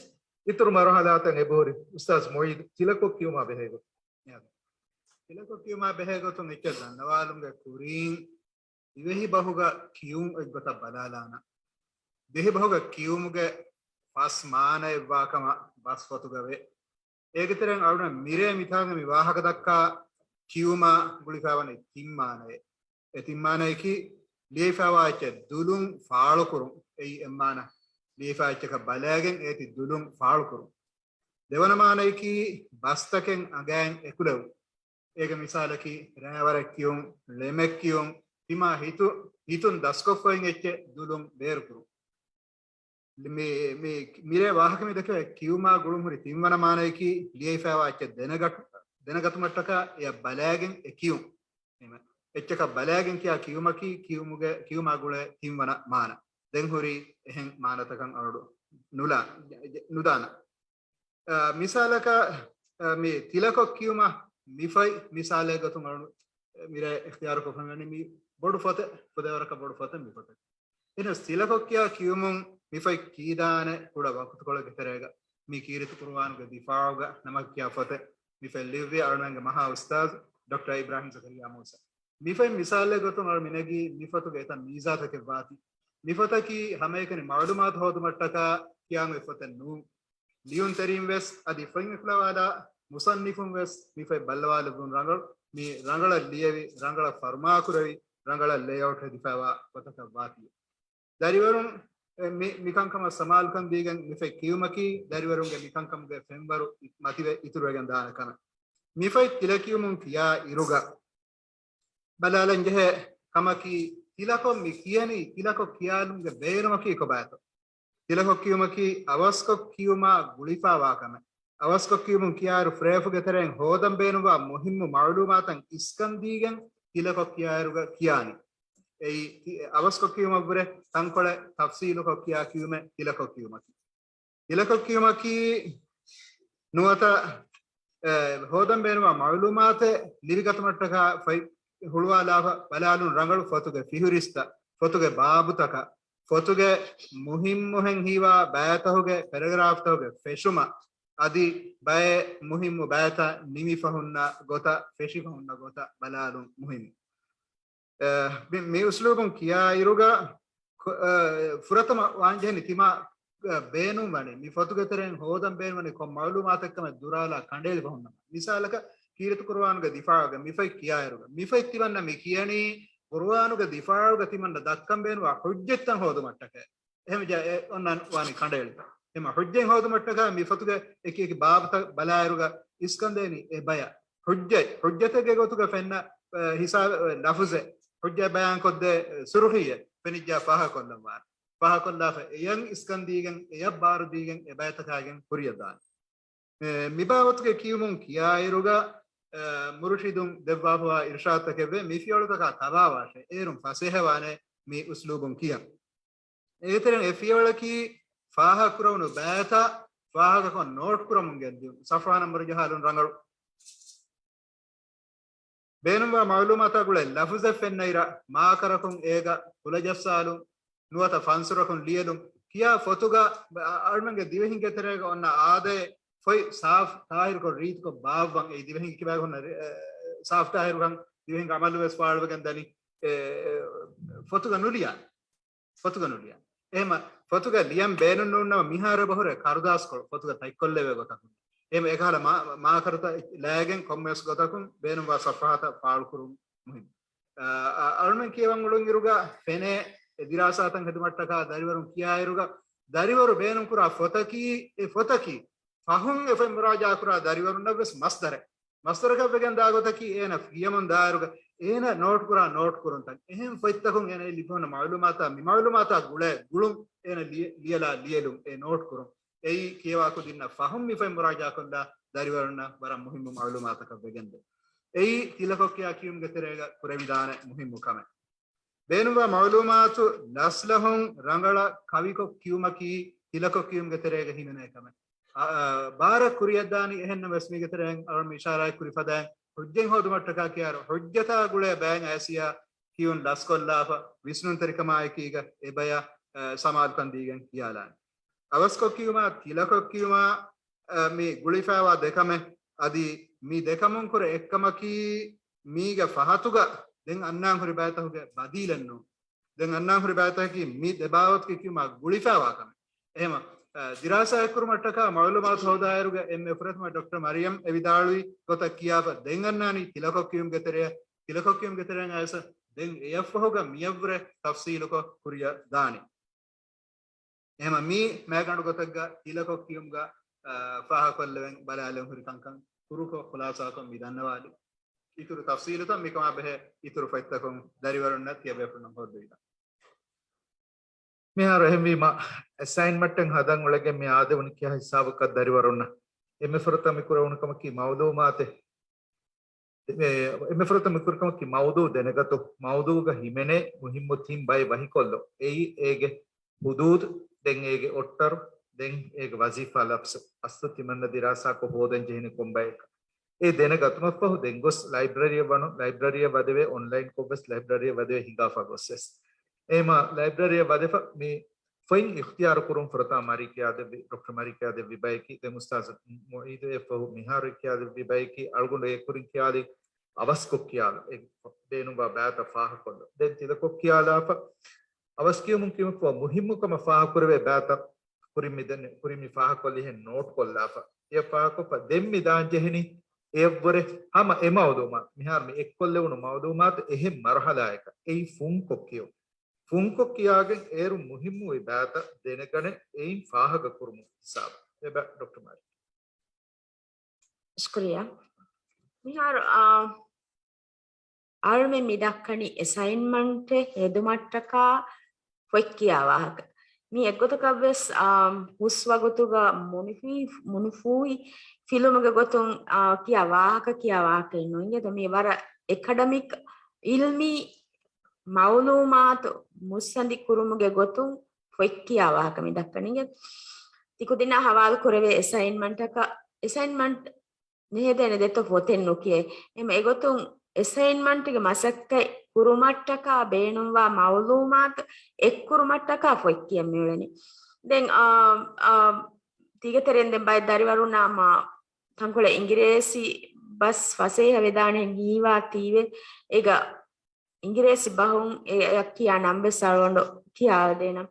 އިތުރު މަރުހަލާތައް އެބަހުރި. އުސްތާޒް މުއިދު، ތިލަކޮށް ކިޔުމާ ބެހޭ ގޮތުން. ތިލަކޮށް ކިޔުމާ ބެހޭ ގޮތުން އެއްޗެއް ދަންނަވާލުމުގެ ކުރީން ދިވެހި ބަހުގަ ކިޔުން އޮތްގޮތަށް ބަލާލާނަން. ދިވެހި ބަހުގަ ކިޔުމުގެ ފަސް މާނައެއްވާ ކަމަށް ބަސްފޮތުގަ ވޭ. އޭގެ ތެރެއިން އަޅުގަނޑު މިރޭ މިތާނގަ މި ވާހަކަ ދައްކާ ކިޔުމާ ގުޅިފައިވަނީ ތިން މާނައެއް. އެ ތިން މާނަޔަކީ ލިޔެފައިވާ އެއްޗެއް ދުލުން ފާޅުކުރުން. އެއީ އެއް މާނަ. ލިޔެފައި އެއްޗަކަށް ބަލައިގެން އޭތި ދުލުން ފާޅުކުރުން. ދެވަނަ މާނަޔަކީ ބަސްތަކެއް އަނގައިން އެކުލެވުން. އޭގެ މިސާލަކީ ރައިވަރެއް ކިޔުން، ޅެމެއް ކިޔުން، ތިމާ ހިތު-، ހިތުން ދަސްކޮށްފައި އެއްޗެއް ދުލުން ބޭރުކުރުން. މި-، މި-، މިރޭ ވާހަކަ މި ދެކެވޭ ކިޔުމާ ގުޅުން ހުރި ތިންވަނަ މާނަޔަކީ ލިޔެފައިވާ އެއްޗެއް ދެނެގަތު-، ދެނެގަތުމަށްޓަކާ އެޔަށް ބަލައިގެން އެ ކިޔުން. އެއްޗަކަށް ބަލައިގެން ކިޔާ ކިޔުމަކީ ކިޔުމުގެ، ކިޔުމާ ގުޅޭ ތިންވަނަ މާނަ. ދެން ހުރީ އެހެން މާނަތަކަށް އަޅު ނުލާ-، ނުދާނަ. އާ، މިސާލަކަށް، އާ، މި ތިލަކޮށް ކިޔުމަށް މިފައި މިސާލެއް ގޮތުން އަޅު މިރޭ އިޚްތިޔާރުކޮށްފަ މިވަނީ މި ބޮޑު ފޮތެއް، ފުދޭވަރަކަށް ބޮޑު ފޮތެއް މި ފޮތެއް. އެހެނަސް ތިލަކޮށް ކިޔާ ކިޔުމުން މިފައި ކީދާނެ ކުޑަ ވަގުތުކޮޅެއްގެ ތެރޭގަ މި ކީރިތި ޤުރުއާނުގެ ދިފާޢުގަ ނަމަކަށް ކިޔާ ފޮތެއް މިފައި ލިޔުއްވި އަޅުމެންގެ މަހާ އުސްތާޒު ޑޮކްޓަރ އިބްރާހިމް ޒަކަރިއްޔާ މޫސާ. މިފައި މިސާލެއް ގޮތުން އަޅު މިނެގީ މިފޮތުގެ އެތައް މީޒާތަކެއް ވާތީ. މިފޮތަކީ ހަމައެކަނި މަޢުލޫމާތު ހޯދުމަށްޓަކާ ކިޔާން އޮތް ފޮތެއް ނޫން. ލިޔުންތެރިން ވެސް އަދި ފޮތް އެކުލަވާލާ މުޞައްނިފުން ވެސް މިފައި ބައްލަވާލެއްވުން ރަނގަޅު، މި ރަނގަޅަށް ލިޔެވި، ރަނގަޅަށް ފަރުމާކުރެވި، ރަނގަޅަށް ލޭއައުޓް ހެދިފައިވާ ފޮތަކަށް ވާތީ. ދަރިވަރުން އެ، މި، މިކަންކަމަށް ސަމާލުކަން ދީގެން މިފައި ކިޔުމަކީ ދަރިވަރުންގެ މިކަންކަމުގެ ފެންވަރު މަތިވެ އިތުރުވެގެން ދާނެ ކަމެއް. މިފައި ތިލަ ކިޔުމުން ކިޔާ އިރުގަ ބަލާލަން ޖެހޭ ކަމަކީ، ތިލަކޮށް މި ކިޔަނީ، ތިލަކޮށް ކިޔާލުމުގެ ބޭނުމަކީ ކޮބާތޯ؟ ތިލަކޮށް ކިޔުމަކީ އަވަސްކޮށް ކިޔުމާ ގުޅިފައިވާ ކަމެއް. އަވަސްކޮށް ކިޔުމުން ކިޔާއިރު ފުރޭފުގެ ތެރެއިން ހޯދަން ބޭނުންވާ މުހިއްމު މަޢުލޫމާތަށް އިސްކަން ދީގެން ތިލަކޮށް ކިޔާއިރުގަ ކިޔާނީ. އެއީ، އަވަސްކޮށް ކިޔުމަށްވުރެ ތަންކޮޅެއް ތަފްސީލުކޮށް ކިޔާ ކިޔުމެއް ތިލަކޮށް ކިޔުމަކީ. ތިލަކޮށް ކިޔުމަކީ ނުވަތަ، އެ، ހޯދަން ބޭނުންވާ މަޢުލޫމާތެއް ލިބިގަތުމަށްޓަކާ ފަތް ހުޅުވާލާފަ ބަލާލުން ރަނގަޅު ފޮތުގެ ފިހުރިސްތައް، ފޮތުގެ ބާބުތަކަށް، ފޮތުގެ މުހިއްމުހެން ހީވާ ބައިތަކުގެ ޕެރެގްރާފްތަކުގެ ފެށުމަށް، އަދި ބައެއް މުހިއްމު ބައިތައް ނިމިފަ ހުންނަ ގޮތަށް، ފެށިފަ ހުންނަ ގޮތަށް ބަލާލުން މުހިއްމު. އެ، މި، މި އުސްލޫބުން ކިޔާއިރުގަ ފުރަތަމަ ވާންޖެހެނީ ތިމާ ބޭނުން ވަނީ، މި ފޮތުގެ ތެރެއިން ހޯދަން ބޭނުން ވަނީ ކޮން މައުލޫމާތެއްކަމެއް ދުރާލާ ކަނޑައެޅިފަ ހުންނަމަ. މިސާލަކަށް، ކީރިތި ޤުރުއާނުގެ ދިފާޢުގަ މި ފޮތް ކިޔާއިރުގަ، މި ފޮތް ތިމަންނަ މި ކިޔަނީ ޤުރުއާނުގެ ދިފާޢުގަ ތިމަންނަ ދައްކަން ބޭނުންވާ ޙުއްޖަތްތައް ހޯދުމަށްޓަކައި. އެހެން ޖާ އެ އޮންނަ ވާނީ ކަނޑައެޅިފަ. އެމަ ޙުއްޖަތް ހޯދުމަށްޓަކާ މި ފޮތުގެ އެކި އެކި ބާބުތައް ބަލާއިރުގަ އިސްކަންދޭނީ އެ ބަޔަށް. ޙުއްޖަތް، ޙުއްޖަތެއްގެ ގޮތުގަ ފެންނަ، އެ، ހިސާބެއް، އެ، ލަފުޒެއް، ޙުއްޖަތް ބަޔާންކޮށްދޭ، އެ، ސުރުޚީއެއް ފެނިއްޖާ ފާހަގަކޮށްލަން ވާނެ. ފާހަގަކޮށްލާފަ އެޔަށް އިސްކަން ދީގެން، އެޔަށް ބާރު ދީގެން އެ ބަޔަށް ތަކާގެން ކުރިއަށް ދާނެ. އެ، މި ބާވަތުގެ ކިޔުމުން ކިޔާއިރުގަ، އެ، މުރުޝިދުން ދެއްވާފަވާ އިރުޝާދުތަކެއްވޭ، މި ފިޔަވަޅުތަކާ ތަބާވާށޭ، އޭރުން ފަސޭހަވާނެ މި އުސްލޫބުން ކިޔަން. އޭތެރެން އެ ފިޔަވަޅަކީ ފާހަގަކުރެވުނު ބައިތައް ފާހަގަކޮށް ނޯޓް ކުރަމުން ގެންދިޔުން. ޞަފްޙާ ނަންބަރު ޖަހާލުން ރަނގަޅު. ބޭނުންވާ މައުލޫމާތާ ގުޅޭ ލަފުޒެއް ފެންނައިރަށް މާކަރަކުން އޭގަ ކުލަޖައްސާލުން، ނުވަތަ ފަންސުރަކުން ލިޔެލުން. ކިޔާ ފޮތުގަ އަ-، އަޅުމެންގެ ދިވެހިންގެ ތެރޭގަ އޮންނަ އާދައެއް ފޮތް ސާފް ތާހިރުކޮށް ރީތިކޮށް ބާއްވަން. އެއީ ދިވެހިން ކިބާގެ ހުންނަ ރި-، އެ، ސާފް ތާހިރުކަން ދިވެހިންގެ އަމަލުވެސް ފާޅުވެގެން ދަނީ، އެ، އެ، ފޮތުގަ ނުލިޔާ. ފޮތުގަ ނުލިޔާ. އެހެމަ ފޮތުގަ ލިޔަން ބޭނުން ނޫންނަމަ މިހާރު އެބަހުރޭ ކަރުދާސްކޮޅު ފޮތުގަ ތަތްކޮށްލެވޭ ގޮތަކުން. އެހެމަ އެކަހަލަ މާ-، މާކަރުތައް ލައިގެން ކޮންމެސް ގޮތަކުން ބޭނުންވާ ޞަފްޙާތައް ފާޅުކުރުން މުހިންމު. އަ، އަ، އަޅުމެން ކިޔަވަން އުޅުން އިރުގަ ފެނޭ އެ ދިރާސާތައް ހެދުމަށްޓަކާ ދަރިވަރުން ކިޔާއިރުގަ ދަރިވަރު ބޭނުންކުރާ ފޮތަކީ އެ ފޮތަކީ ފަހުން އެ ފޮތް މުރާޖާ ކުރާ ދަރިވަރުންނަށް ވެސް މަސްދަރެއް. މަސްދަރަކަށް ވެގެން ދާ ގޮތަކީ އޭނަ ކިޔަމުން ދާއިރުގަ އޭނަ ނޯޓް ކުރާ ނޯޓް ކުރުންތައް. އެހެން ފޮތްތަކުން އޭނަ ލިބި ހުންނަ މައުލޫމާތާ މި މައުލޫމާތާ ގުޅޭ ގުޅުން އޭނަ ލިޔ-، ލިޔަލާ ލިޔެލުން އެ ނޯޓް ކުރުން. އެއީ ކިޔަވާ ކުދިންނަށް ފަހުން މި ފޮތް މުރާޖާ ކޮށްލާ ދަރިވަރުންނަށް ވަރަށް މުހިއްމު މައުލޫމާތަކަށް ވެގެންދޭ. އެއީ ތިލަކޮށް ކިޔާ ކިޔުމުގެ ތެރޭގަ ކުރެވިދާނެ މުހިއްމު ކަމެއް. ބޭނުންވާ މައުލޫމާތު ލަސްލަހުން ރަނގަޅަށް ކަވިކޮށް ކިޔުމަކީ ތިލަކޮށް ކިޔުމުގެ ތެރޭގަ ހިމެނޭ ކަމެއް. އަ، އަ، ބާރަށް ކުރިއަށްދާނީ. އެހެންނަމަވެސް މީގެ ތެރެއިން އަޅުން އިޝާރާތް ކުރި ފަދައިން ޙުއްޖަތް ހޯދުމަށްޓަކާ ކިޔާއިރު ޙުއްޖަތާ ގުޅޭ ބައެއް އައިސްއިއާ ކިޔުން ލަސްކޮށްލާފަ ވިސްނުންތެރިކަމާއެކީގަ އެބަޔަށް، އަ، ސަމާލުކަން ދީގެން ކިޔާލާނެ. އަވަސްކޮށް ކިޔުމާ، ތިލަކޮށް ކިޔުމާ، އަ، މި ގުޅިފައިވާ ދެކަމެއް. އަދި މި ދެކަމުން ކުރެ އެއްކަމަކީ މީގެ ފަހަތުގަ ދެން އަންނާން ހުރި ބައިތަކުގެ ބަދީލެއް ނޫން. ދެން އަންނާން ހުރި ބައިތަކަކީ މި ދެ ބާވަތުގެ ކިޔުމާ ގުޅިފައިވާ ކަމެއް. އެހެމަ، އަ، ދިރާސާއެއް ކުރުމަށްޓަކާ މައުލޫމާތު ހޯދާއިރުގަ އެންމެ ފުރަތަމަ ޑޮކްޓަރ މަރިޔަމް އެ ވިދާޅުވި ގޮތަށް ކިޔާފަ ދެން އަންނާނީ ތިލަކޮށް ކިޔުމުގެ ތެރެއަށް. ތިލަކޮށް ކިޔުމުގެ ތެރެއިން އައިސް ދެން އެޔަށްފަހުގަ މިޔަށްވުރެ ތަފްސީލުކޮށް ކުރިއަށް ދާނީ. އެހެމަ މީ މައިގަނޑު ގޮތެއްގަ ތިލަކޮށް ކިޔުމުގަ، އާ، ފާހަގަކޮށްލެވެން ބަލާލެވެން ހުރި ކަންކަން ކުރުކޮށް ޚުލާސާކޮށް މި ދަންނަވާލި. އިތުރު ތަފްސީލުތައް މިކަމާ ބެހޭ އިތުރު ފޮތްތަކުން ދަރިވަރުންނަށް ތިޔަބޭފުޅުންނަށް ހޯއްދަވިދާނެ. މިހާރު އެހެންވީމަ، އެސައިންމަންޓެއް ހަދަން އުޅެގެން މި އާދެވުނީ ކިހާ ހިސާބަކަށް ދަރިވަރުންނަށް؟ އެންމެ ފުރަތަމަ މި ކުރެވުނު ކަމަކީ މައުލޫމާތެއް، އެ، އެންމެ ފުރަތަމަ މި ކުރި ކަމަކީ މައުޟޫ ދެނެގަތުން، މައުޟޫގަ ހިމެނޭ މުހިއްމު ތިން ބައެއް ވަހިކޮށްލުން. އެއީ އޭގެ ހުދޫދު، ދެން އޭގެ އޮއްޓަރު، ދެން އޭގެ ވަޒީފާ ލަފްޒު. އަސްލު ތިމަންނަ ދިރާސާކޮށް ހޯދަން ޖެހެނީ ކޮން ބައެއްކަން. އެ ދެނެގަތުމަށްފަހު ދެން ގޮސް ލައިބްރަރީއަށް ވަނުން، ލައިބްރަރީއަށް ވަދެވޭ، އޮންލައިންކޮށްވެސް ލައިބްރަރީއަށް ވަދެވޭ ހިނގާފަ ގޮސްވެސް. އެހެމަ ލައިބްރަރީއަށް ވަދެފަ މި ފޮތް އިޚްތިޔާރު ކުރުން ފުރަތަމަ މަރީ ކިޔާދެއްވި، ޑޮކްޓަރ މަރީ ކިޔާދެއްވި ބަޔަކީ، ދެން އުސްތާޒު މުއީދު އެއަށްފަހު މިހާރު ކިޔާދެއްވި ބަޔަކީ، އަޅުގަނޑު އެ ކުރިން ކިޔާލި އަވަސްކޮށް ކިޔާލު، އެ ބޭނުންވާ ބައިތައް ފާހަގަކޮށްލުން. ދެން ތިލަކޮށް ކިޔާލާފަ، އަވަސް ކިޔުމުން ކިޔުމަށްފަހު މުހިއްމު ކަމަށް ފާހަގަކުރެވޭ ބައިތައް ކުރިން މި ދެން، ކުރިން މި ފާހަގަކޮށްލިހެން ނޯޓް ކޮށްލާފަ. އެ ފާހަގަކޮށްފަ ދެން މި ދާން ޖެހެނީ އެއަށްވުރެ ހަމަ އެ މައުލޫމާތު، މިހާރު މި އެއްކޮށްލެވުނު މައުލޫމާތު އެހެން މަރުހަލާއަކަށް އެއީ ފުންކޮށް ކިޔުން. ފުންކޮށް ކިޔާގެން އޭރު މުހިއްމުވި ބައިތައް ދެނެގަނެ އެއިން ފާހަގަކުރުމުގެ ހިސާބަށް. އެބަ ޑޮކްޓަރ މާރި. ޝުކުރިއްޔާ. މިހާރު، އާ، އަޅުމެން މި ދައްކަނީ އެސައިންމަންޓެއް ހެދުމަށްޓަކާ ފޮތް ކިޔާ ވާހަކަ. މީ އެއްގޮތަކަށްވެސް، އާ، ހުސް ވަގުތުގަ މުނިފީ-، މުނުފޫހި ފިލުމުގެ ގޮތުން، އާ، ކިޔާ ވާހަކަ، ކިޔާ ވާހަކައެއް ނޫން. އިނގޭތޯ މީ ވަރަށް އެކަޑަމިކް އިލްމީ މައުލޫމާތު މުއްސަނދި ކުރުމުގެ ގޮތުން ފޮތް ކިޔާ ވާހަކަ މި ދައްކަނީ. ތި ކުދިންނާ ހަވާލު ކުރެވޭ އެސައިންމަންޓަކަށް، އެސައިންމަންޓް ނެހެދޭނެ ދެތޯ ފޮތެއް ނުކިޔޭ. އެހެމަ އެގޮތުން އެސައިންމަންޓްގެ މަސައްކަތް ކުރުމަށްޓަކާ ބޭނުންވާ މައުލޫމާތު އެއްކުރުމަށްޓަކާ ފޮތް ކިޔަން މިއުޅެނީ. ދެން، އާ، އާ، ތީގެ ތެރެއިން ދެން ބައެއް ދަރިވަރުންނާ މާ ތަންކޮޅެއް އިނގިރޭސި ބަސް ފަސޭހަ ވެދާނެ ހީވާ ތީވެ އޭގަ އިނގިރޭސި ބަހުން އެ އެއަށް ކިޔާ ނަން ވެސް އަޅުގަނޑު ކިޔާދޭނަން.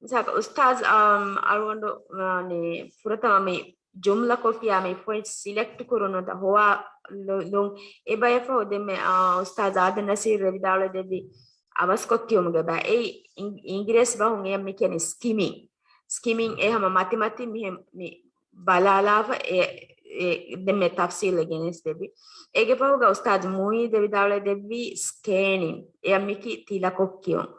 މިސާލަކަށް އުސްތާޒް، އަ، އަޅުގަނޑު، އަ، މި ފުރަތަމަ މި ޖުމްލަކޮށް ކިޔާ މި ޕޮއިންޓް ސިލެކްޓް ކުރުނު ހޮވާލުން އެ ބަޔަށް ފަހު ދެންމެ، އާ، އުސްތާޒް އާދަ ނަސީރު ވިދާޅުވެދެއްވި އަވަސްކޮށް ކިޔުމުގެ ބައި. އެއީ އިން-، އިނގިރޭސި ބަހުން އެޔަށް މި ކިޔަނީ ސްކިމިން. ސްކިމިން އެ ހަމަ މަތިމަތި މިހެން މި ބަލާލާފަ އެ، އެ ދެންމެ ތަފްސީލެއް ގެނެސްދެއްވި. އޭގެ ފަހުގަ އުސްތާޒް މުއީދެ ވިދާޅުވެދެއްވީ ސްކޭނިން. އެޔަށް މިކި ތިލަކޮށް ކިޔުން.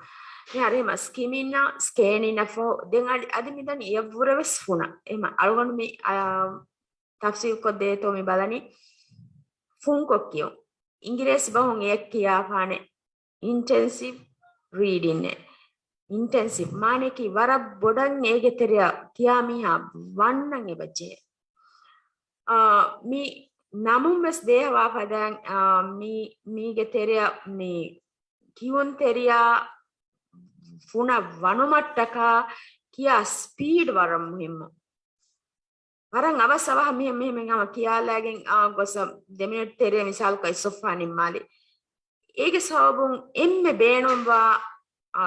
މިހާރު ހަމަ ސްކިމިންއާ ސްކޭނިންއަށް ފަހު ދެން އަދި، އަދި މިދަނީ އެޔަށްވުރެ ވެސް ފުނަ. އެހެމަ އަޅުގަނޑު މި، އާ، ތަފްސީލްކޮށް ދޭތޯ މި ބަލަނީ ފުންކޮށް ކިޔުން. އިނގިރޭސި ބަހުން އެޔަށް ކިޔާފާނެ އިންޓެންސިވް ރީޑިންއޭ. އިންޓެންސިވް މާނައަކީ ވަރަށް ބޮޑަށް އޭގެ ތެރެއަށް ކިޔާ މީހާ ވަންނަން އެބަޖެހޭ. އާ، މި ނަމުން ވެސް ދޭހަވާ ފަދައިން، އާ، މި، މީގެ ތެރެއަށް މި ކިޔުންތެރިޔާ ފުނަށް ވަނުމަށްޓަކާ ކިޔާ ސްޕީޑް ވަރަށް މުހިއްމު. ވަރަށް އަވަސް އަވަހަށް މިހެން މިހެން ހަމަ ކިޔާލައިގެން އާ ގޮސް ދެ މިނެޓް ތެރޭ މިސާލަކަށް އެއް ސޮފްހާ ނިންމާލި. އޭގެ ސަބަބުން އެންމެ ބޭނުންވާ، އާ،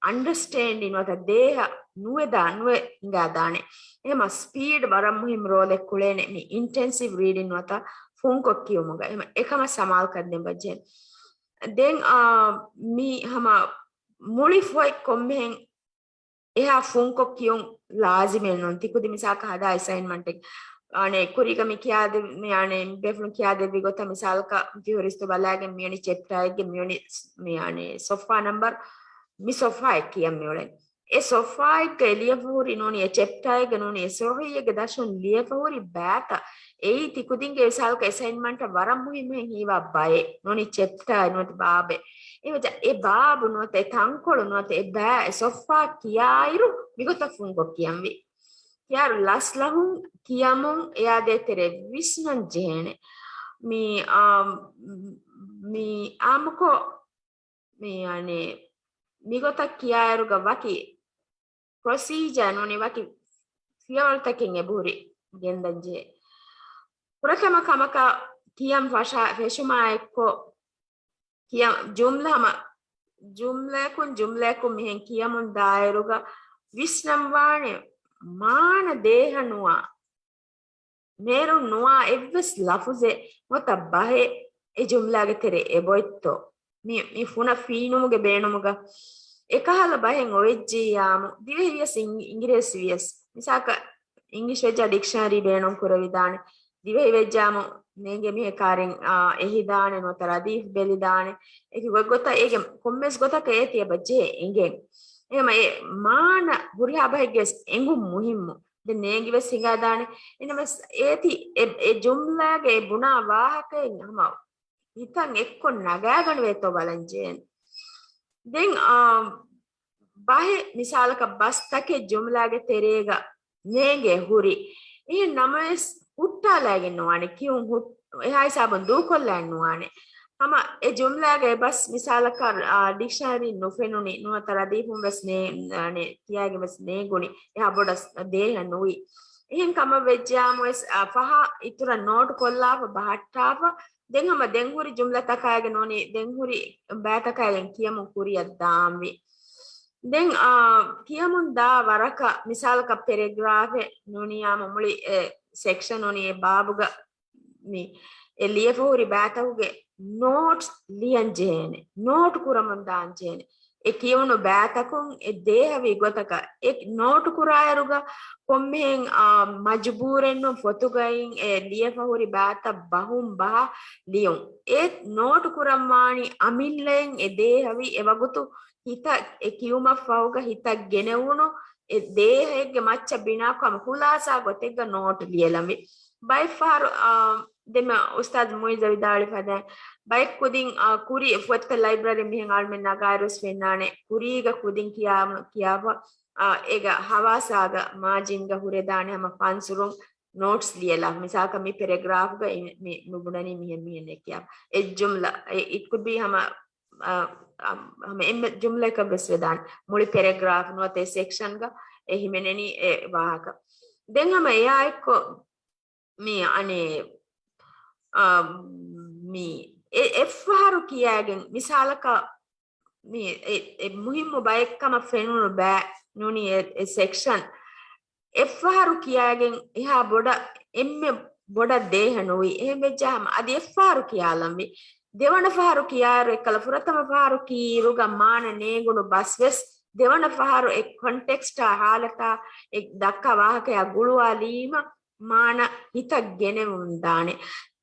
އަންޑަސްޓޭންޑިން ނުވަތަ ދޭހަ ނުވެދާ ނުވެ ހިނގާދާނެ. އެހެމަ ސްޕީޑް ވަރަށް މުހިއްމު ރޯލެއް ކުޅޭނެ މި އިންޓެންސިވް ރީޑިން ނުވަތަ ފުންކޮށް ކިޔުމުގަ. އެހެމަ އެކަމަށް ސަމާލުކަން ދޭން ބަޖެހޭ. ދެން، އާ، މި ހަމަ މުޅި ފޮތް ކޮންމެހެން އެހާ ފުންކޮށް ކިޔުން ލާޒިމެއް ނޫން. ތި ކުދި މިސާލަކަށް ހަދާ އެސައިންމަންޓެއް. އަނެއް ކުރީގަ މި ކިޔާދެ-، މި އަނެއް ބޭފުޅުން ކިޔާދެއްވި ގޮތަށް މިސާލަކަށް ފިހުރިސްތު ބަލާގެން މިވަނީ ޗެޕްޓާއެއްގެ މިވަނީ ސް-، މި އަނެއް ސޮފްހާ ނަމްބަރު މި ސޮފްހާއެއް ކިޔަން މިއުޅެނީ. އެ ސޮފްހާއެއްގަ އެ ލިޔެފަ ހުރި ނޫނީ އެ ޗެޕްޓާއެއްގަ ނޫނީ އެ ސޮހީއެއްގެ ދަށުން ލިޔެފަ ހުރި ބައިތައް. އެއީ ތި ކުދިންގެ މިސާލަކަށް އެސައިންމަންޓަށް ވަރަށް މުހިއްމުހެން ހީވާ ބައެއް. ނޫނީ ޗެޕްޓާއެއް ނުވަތަ ބާބެއް. އެވަޖަ އެ ބާބު ނުވަތަ އެ ތަންކޮޅު ނުވަތަ އެ ބައި އެ ސޮފްހާ ކިޔާއިރު މިގޮތަށް ފުންކޮށް ކިޔަންވީ. ކިޔާއިރު ލަސްލަހުން ކިޔަމުން އެއާދޭތެރޭ ވިސްނަން ޖެހޭނެ. މި، އާ، މި އާއްމުކޮށް މި އަނެއް މިގޮތަށް ކިޔާއިރުގަ ވަކި ޕްރޮސީޖާ ނޫނީ ވަކި ފިޔަވަޅުތަކެއް އެބަހުރި ގެންދަންޖެހޭ. ފުރަތަމަ ކަމަކަށް ކިޔަން ފަށާ-، ފެށުމާ އެއްކޮށް ކިޔަ-، ޖުމްލަ ހަމަ ޖުމްލައަކުން ޖުމްލައަކުން މިހެން ކިޔަމުން ދާއިރުގަ ވިސްނަންވާނެ މާނަ ދޭހަ ނުވާ މޭރުން ނުވާ އެއްވެސް ލަފުޒެއް ނުވަތަ ބަހެއް އެ ޖުމްލާގެ ތެރެ އެބޮތްތޯ؟ މި، މި ފުނަށް ފީނުމުގެ ބޭނުމުގަ އެކަހަލަ ބަހެއް އޮވެއްޖިއްޔާމު، ދިވެހި ވިޔަސް އިން-، އިނގިރޭސި ވިޔަސް، މިސާލަކަށް އިނގިލިޝް ވެއްޖާ ޑިކްޝަނަރީ ބޭނުން ކުރެވިދާނެ. ދިވެހި ވެއްޖާމު ނޭނގޭ މީހެއް ކާރިން، އާ، އެހިދާނެ ނުވަތަ ރަދީފް ބެލިދާނެ. އެކި ގޮތްގޮތަށް އޭގެ ކޮންމެސް ގޮތަކަށް އޭތި އެބަ ޖެހޭ އެނގެން. އެހެމަ އެ މާނަ ހުރިހާ ބަހެއްގެ ވެސް އެނގުން މުހިއްމު. ދެން ނޭނގި ވެސް ހިނގާދާނެ. އެނަމަސް އޭތި އެ، އެ ޖުމްލާގެ އެ ބުނާ ވާހަކައިން ހަމަ ހިތަށް އެއްކޮށް ނަގާގަނެވޭތޯ ބަލަން ޖެހޭނެ. ދެން، އާ، ބަހެއް މިސާލަކަށް ބަސް ތަކެއް ޖުމްލާގެ ތެރޭގަ ނޭނގޭ ހުރި. އެހެން ނަމަވެސް ހުއްޓާލައިގެން ނުވާނެ، ކިޔުން ހުއް-، އެހާ ހިސާބުން ދޫކޮށްލައެއް ނުވާނެ. ހަމަ އެ ޖުމްލާގައި ބަސް މިސާލަކަށް، އާ، ޑިކްޝަނަރީން ނުފެނުނި ނުވަތަ ރަދީފުން ވެސް ނޭ-، ނޭ-، ތިޔާގެ ވެސް ނޭނގުނި އެހާ ބޮޑަށް ދޭހަ ނުވި. އެހެން ކަމަށް ވެއްޖާމު ވެސް، އާ، ފަހާ އިތުރަށް ނޯޓް ކޮށްލާފަ ބަހައްޓާފަ، ދެން ހަމަ ދެން ހުރި ޖުމްލަ ތަކާގެ ނޫނީ، ދެން ހުރި ބައިތަކާގެން ކިޔަމުން ކުރިއަށް ދާންވީ. ދެން، އާ، ކިޔަމުން ދާ ވަރަކަށް، މިސާލަކަށް ޕެރެގްރާފެއް ނޫނީ އާ މުޅި އެ ސެކްޝަން ނޫނީ އެ ބާބުގަ މި އެ ލިޔެފަ ހުރި ބައިތަކުގެ ނޯޓްސް ލިޔަން ޖެހޭނެ، ނޯޓް ކުރަމުން ދާން ޖެހޭނެ. އެ ކިޔުނު ބައިތަކުން އެ ދޭހަވީ ގޮތަކަށް އެ ނޯޓު ކުރާއިރުގަ ކޮންމެހެން، އާ، މަޖުބޫރެއްނު ފޮތުގައި އެ ލިޔެފަ ހުރި ބައިތައް ބަހުން ބަހަށް ލިޔުން. އެ ނޯޓު ކުރަންވާނީ އަމިއްލައިން އެ ދޭހަވީ އެ ވަގުތު ހިތަށް އެ ކިޔުމަށް ފަހުގަ ހިތަށް ގެނެވުނު އެ ދޭހައެއްގެ މައްޗަށް ބިނާކޮށް ހަމަ ޚުލާސާ ގޮތެއްގަ ނޯޓް ލިޔެލަންވީ. ބައެއް ފަހަރު، އާ، ދެންމެ އުސްތާޛު މުއިއްޒަށް ވިދާޅުވި ފަދައިން، ބައެއް ކުދިން، އާ، ކުރި ފޮތްތައް ލައިބްރަރީން މިހެން އަޅުމެން ނަގާއިރުވެސް ފެންނާނެ، ކުރީގަ ކުދިން ކިޔާ-، ކިޔާފަ، އާ، އޭގަ ހަވާސާގަ މާޖިންގަ ހުރެދާނެ ހަމަ ފަންސުރުން ނޯޓްސް ލިޔެލާ، މިސާލަކަށް މި ޕެރެގްރާފްގަ އި-، މި، މި ބުނަނީ މިހެން މިހެން ކިޔާ. އެއް ޖުމްލަ، އެ، it could be ހަމަ، އާ، އާ، ހަމަ އެންމެ ޖުމްލައަކަށް ވެސް ވެދާނެ. މުޅި ޕެރެގްރާފް ނުވަތަ އެ ސެކްޝަންގަ އެ ހިމެނެނީ އެ ވާހަކަ. ދެން ހަމަ އެއާ އެއްކޮށް، މި އަނެއް، އާ، މި އެ އެއްފަހަރު ކިޔާގެން މިސާލަކަށް މި އެ، އެ މުހިއްމު ބައެއްކަމަށް ފެނުނު ބައެއް ނޫނީ އެ، އެ ސެކްޝަން އެއްފަހަރު ކިޔާގެން އެހާ ބޮޑަށް އެންމެ ބޮޑަށް ދޭހަ ނުވި. އެހެން ވެއްޖާ ހަމަ އަދި އެއްފަހަރު ކިޔާލަންވީ. ދެވަނަ ފަހަރު ކިޔާއިރު އެއްކަލަ ފުރަތަމަ ފަހަރު ކީއިރުގަ މާނަ ނޭނގުނު ބަސް ވެސް ދެވަނަ ފަހަރު އެ ކޮންޓެކްސްޓާ ހާލަތާ އެ ދައްކާ ވާހަކަޔާ ގުޅުވާލީމަ މާނަ ހިތަށް ގެނެވުން ދާނެ.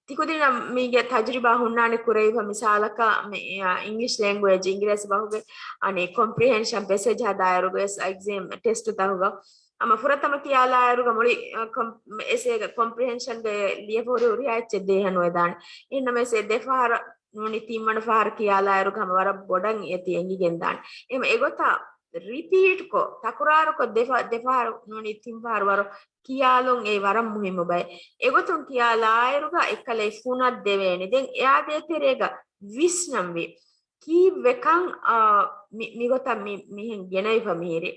ތިކުދިންނަށް މީގެ ތަޖުރިބާ ހުންނާނެ ކުރެވިފަ މިސާލަކަށް މި، އާ، އިންގްލިޝް ލެންގުއޭޖް އިނގިރޭސި ބަހުގެ އަނެއް ކޮމްޕްރިހެންޝަން ޕެސޭޖް ހަދާއިރުގެ ވެސް އެގްޒޭމް ޓެސްޓު ތަހުގަ ހަމަ ފުރަތަމަ ކިޔާލާއިރުގަ މުޅި، އަ، ކޮމް-، އެސޭގެ ކޮމްޕްރިހެންޝަންގެ ލިޔެފަ ހުރި ހުރިހާ އެއްޗެއް ދޭހަނުވެދާނެ. އެހެންނަމަވެސް އެ ދެފަހަރަށް ނޫނީ ތިންވަނަ ފަހަރަށް ކިޔާލާއިރުގަ ހަމަ ވަރަށް ބޮޑަށް އޭތި އެނގިގެންދާނެ. އެހެން އެގޮތަށް ރިޕީޓްކޮށް، ތަކުރާރުކޮށް ދެފަ-، ދެފަހަރު ނޫނީ ތިން ފަހަރު ވަރު ކިޔާލުން އެ ވަރަށް މުހިއްމު ބައެއް. އެގޮތުން ކިޔާލާއިރުގަ އެއްކަލަ އެ ފުނަށް ދެވޭނެ. ދެން އެއާ ދޭތެރޭގަ ވިސްނަންވީ. ކީއްވެކަން، އާ، މި-، މިގޮތަށް މި-، މިހެން ގެނައިފަ މިހިރި.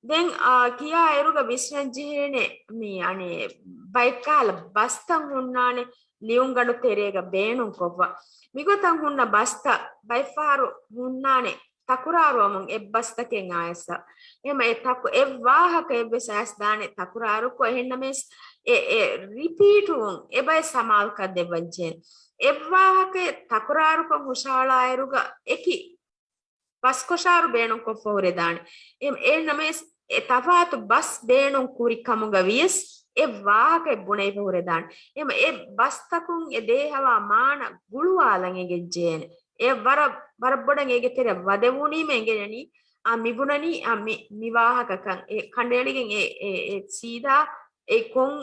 ދެން، އާ، ކިޔާ އިރުގަ ވިސްނަން ޖެހޭނެ މި އަނެއް ބައެއްކަހަލަ ބަސްތައް ހުންނާނެ ލިޔުންގަނޑު ތެރޭގަ ބޭނުންކޮށްފަ. މިގޮތަށް ހުންނަ ބަސްތައް ބައެއްފަހަރު ހުންނާނެ ތަކުރާރުވަމުން އެއްބަސްތަކެއް އައިސް. އެހެން އެ ތަކު-، އެއްވާހަކައެއްވެސް އައިސް ދާނެ ތަކުރާރުކޮށް. އެހެންނަމަވެސް އެ، އެ ރިޕީޓުވުން އެބައި ސަމާލުކަން ދެއްވަންޖެހޭނެ. އެއްވާހަކައެއް ތަކުރާރުކޮށް ހުށަހަޅާއިރުގަ އެކި ބަސްކޮށާރު ބޭނުންކޮށްފަ ހުރެދާނެ. އެ، އެހެންނަމަވެސް އެ ތަފާތު ބަސް ބޭނުން ކުރި ކަމުގަ ވިޔަސް އެ ވާހަކައެއް ބުނެފަ ހުރެދާނެ. އެހެން އެ ބަސްތަކުން އެ ދޭހަވާ މާނަ ގުޅުވާލަން އެނގެންޖެހޭނެ. އެ ވަރަށް، ވަރަށް ބޮޑަށް އޭގެ ތެރެ ވަދެވުނީމަ އެނގެނީ، އާ، މިބުނަނީ، އާ، މި، މި ވާހަކަކަން. އެ ކަނޑައެޅިގެން އެ، އެ، އެ ސީދާ އެ ކޮން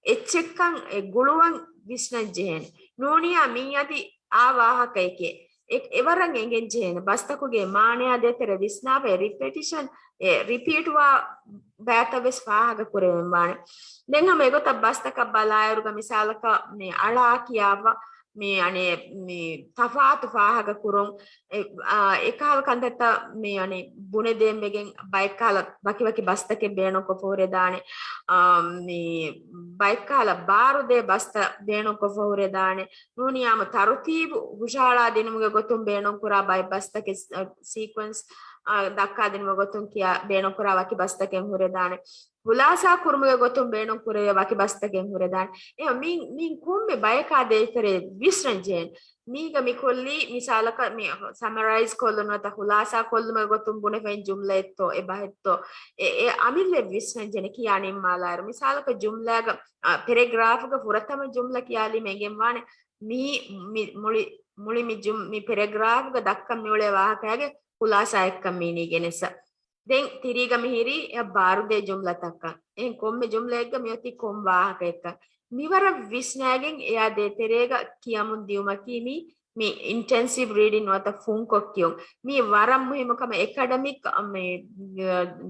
އެއްޗެއްކަން އެ ގުޅުވަން ވިސްނަން ޖެހޭނެ. ނޫނިޔާ މި އަދި އާ ވާހަކައެކޭ. އެ، އެވަރަށް އެނގެން ޖެހޭނެ. ބަސްތަކުގެ މާނަޔާ ދޭތެރެ ވިސްނާފަ އެ ރިޕެޓިޝަން، އެ ރިޕީޓްވާ ބައިތައް ވެސް ފާހަގަ ކުރެވެން ވާނެ. ދެން ހަމަ އެގޮތަށް ބަސްތަކަށް ބަލާއިރުގަ މިސާލަކަށް މި އަޅާ ކިޔާފަ މި އަނެއް މި ތަފާތު ފާހަގަ ކުރުން، އެ، އާ، އެކަހަލަ ކަންތައްތައް މި އަނެއް ބުނެދޭން ވެގެން ބައެއްކަހަލަ ވަކިވަކި ބަސްތަކެއް ބޭނުންކޮށްފަ ހުރެދާނެ. އާ، މި ބައެއްކަހަލަ ބާރުދޭ ބަސްތައް ބޭނުންކޮށްފަ ހުރެދާނެ. ނޫނިޔާމު ތަރުތީބު ހުށަހަޅާ ދިނުމުގެ ގޮތުން ބޭނުންކުރާ ބައެއް ބަސްތަކެއް، ސީކްވެންސް، އާ، ދައްކާ ދިނުމުގެ ގޮތުން ކިޔާ ބޭނުންކުރާ ވަކި ބަސްތަކެއް ހުރެދާނެ. ޚުލާސާ ކުރުމުގެ ގޮތުން ބޭނުން ކުރެވޭ ވަކި ބަސްތަކެއް ހުރެދާނެ. އެ، މި، މި ކޮންމެ ބަޔަކާ ދޭތެރޭ ވިސްނަން ޖެހޭނެ. މީގަ މި ކޮށްލީ މިސާލަކަށް މި ސަމަރައިޒް ކޮށްލުން ނުވަތަ ޚުލާސާ ކޮށްލުމުގެ ގޮތުން ބުނެފައިން ޖުމްލައެއްތޯ އެ ބަހެއްތޯ އެ، އެ އަމިއްލަ ވިސްނަން ޖެހޭނެ ކިޔާ ނިންމާލާއިރު. މިސާލަކަށް ޖުމްލާގަ، އަ، ޕެރެގްރާފުގަ ފުރަތަމަ ޖުމްލަ ކިޔާލީމަ އެނގެން ވާނެ މީ، މި، މުޅި، މުޅި މި ޖުމް-، މި ޕެރެގްރާފުގަ ދައްކަން މިއުޅޭ ވާހަކައިގެ ޚުލާސާއެއްކަން މީނީ ގެނެސް. ދެން ތިރީގަ މިހިރީ އެ ބާރުދޭ ޖުމްލަތަކަށް. އެހެން ކޮންމެ ޖުމްލައެއްގަ މިއޮތީ ކޮން ވާހަކައެއްކަން. މިވަރަށް ވިސްނާގެން އެއާ ދޭތެރޭގަ ކިޔަމުން ދިޔުމަކީ މި، މި އިންޓެންސިވް ރީޑިން ނުވަތަ ފުންކޮށް ކިޔުން. މީ ވަރަށް މުހިއްމު ކަމެއް. އެކަޑަމިކް، މި،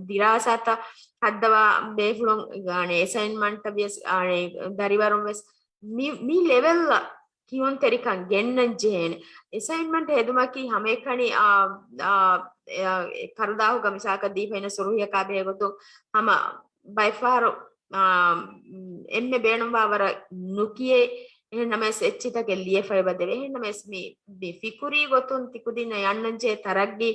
ދިރާސާތައް ހައްދަވާ ބޭފުޅުން އަނެއް އެސައިންމަންޓަށް ވިޔަސް އަނެއް ދަރިވަރުން ވެސް މި، މި ލެވެލްއަށް ކިޔުންތެރިކަން ގެންނަން ޖެހޭނެ. އެސައިންމަންޓް ހެދުމަކީ ހަމައެކަނި، އާ، އާ، އެ، އެ، ކަރުދާހުގަ މިސާލަކަށް ދީފައިން ސުރުހިޔަކާ ބެހޭގޮތުން ހަމަ ބައެއްފަހަރު، އާ، އެންމެ ބޭނުންވާ ވަރަށް ނުކިޔޭ. އެހެންނަމަވެސް އެއްޗިތަކެއް ލިޔެފައި އެބަދެވޭ. އެހެންނަމަވެސް މި، މި ފިކުރީ ގޮތުން ތިކުދިންނަށް އަންނަންޖެހޭ ތަރައްގީ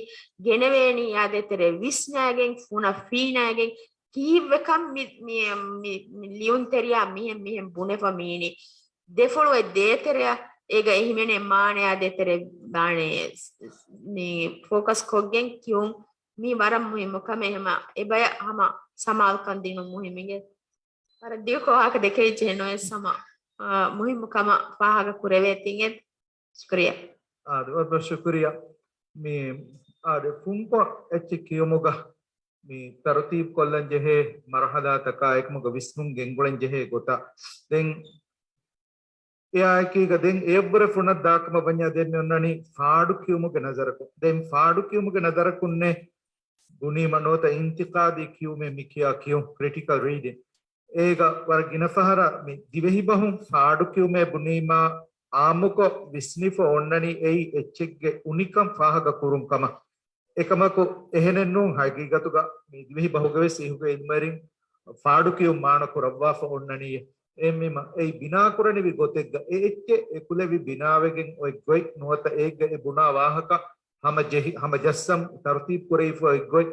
ގެނެވޭނީ އާދޭތެރޭ ވިސްނާގެން، ފުނަށް ފީނާގެން، ކީއްވެކަން މި، މި، މި، މި ލިޔުންތެރިޔާ މިހެން، މިހެން ބުނެފަ މީނީ. ދެފުޅު އެ ދޭތެރެއަށް އޭގަ އެހިމެނޭ މާނަޔާ ދޭތެރެ ދާނެ މި ފޯކަސް ކޮށްގެން ކިޔުން މީ ވަރަށް މުހިއްމު ކަމެއް. ހަމަ އެބަޔަށް ހަމަ ސަމާލުކަން ދިނުން މުހިއްމުގެ. ވަރަށް ދިގު ވާހަކަ ދެކެވިއްޖެ ނުވެސް ހަމަ، އާ، މުހިއްމު ކަމަށް ފާހަގަ ކުރެވޭތީ އެ. ޝުކުރިއްޔާ. އާދެ، ވަރަށް ޝުކުރިއްޔާ. މި، އާދެ، ފުންކޮށް އެއްޗެއް ކިޔުމުގަ މި ތަރުތީބު ކޮށްލަން ޖެހޭ މަރުހަލާތަކާ އެކަމުގަ ވިސްނުން ގެންގުޅެން ޖެހޭ ގޮތަށް. ދެން އެއާއެކީގަ ދެން އެއަށްވުރެ ފުނަށް ދާކަމަށް ވަންޏާ ދެން މި އޮންނަނީ ފާޑު ކިޔުމުގެ ނަޒަރަކުން. ދެން ފާޑު ކިޔުމުގެ ނަޒަރަކުންނޭ ބުނީމަ ނުވަތަ އިންތިޤާދީ ކިޔުމޭ މި ކިޔާ ކިޔުން، ކްރިޓިކަލް ރީޑިން. އޭގަ ވަރަށް ގިނަ ފަހަރަށް މި ދިވެހި ބަހުން ފާޑު ކިޔުމޭ ބުނީމާ އާއްމުކޮށް ވިސްނިފަ އޮންނަނީ އެއީ އެއްޗެއްގެ އުނިކަން ފާހަގަ ކުރުން ކަމަށް. އެކަމަކު އެހެނެއްނޫން. ހަގީގަތުގަ މި ދިވެހި ބަހުގެ ވެސް އިހުގެ އިލްމުވެރިން ފާޑު ކިޔުން މާނަ ކުރައްވާފަ އޮންނަނީ. އެހެންވީމަ އެއީ ބިނާކުރަނިވި ގޮތެއްގަ އެ އެއްޗެއް އެކުލެވި ބިނާވެގެން އޮތް ގޮތް ނުވަތަ އޭގަ އެ ބުނާ ވާހަކަ ހަމަ ޖެހި، ހަމަ ޖައްސަން ތަރުތީބު ކުރެވިފަ އޮތް ގޮތް،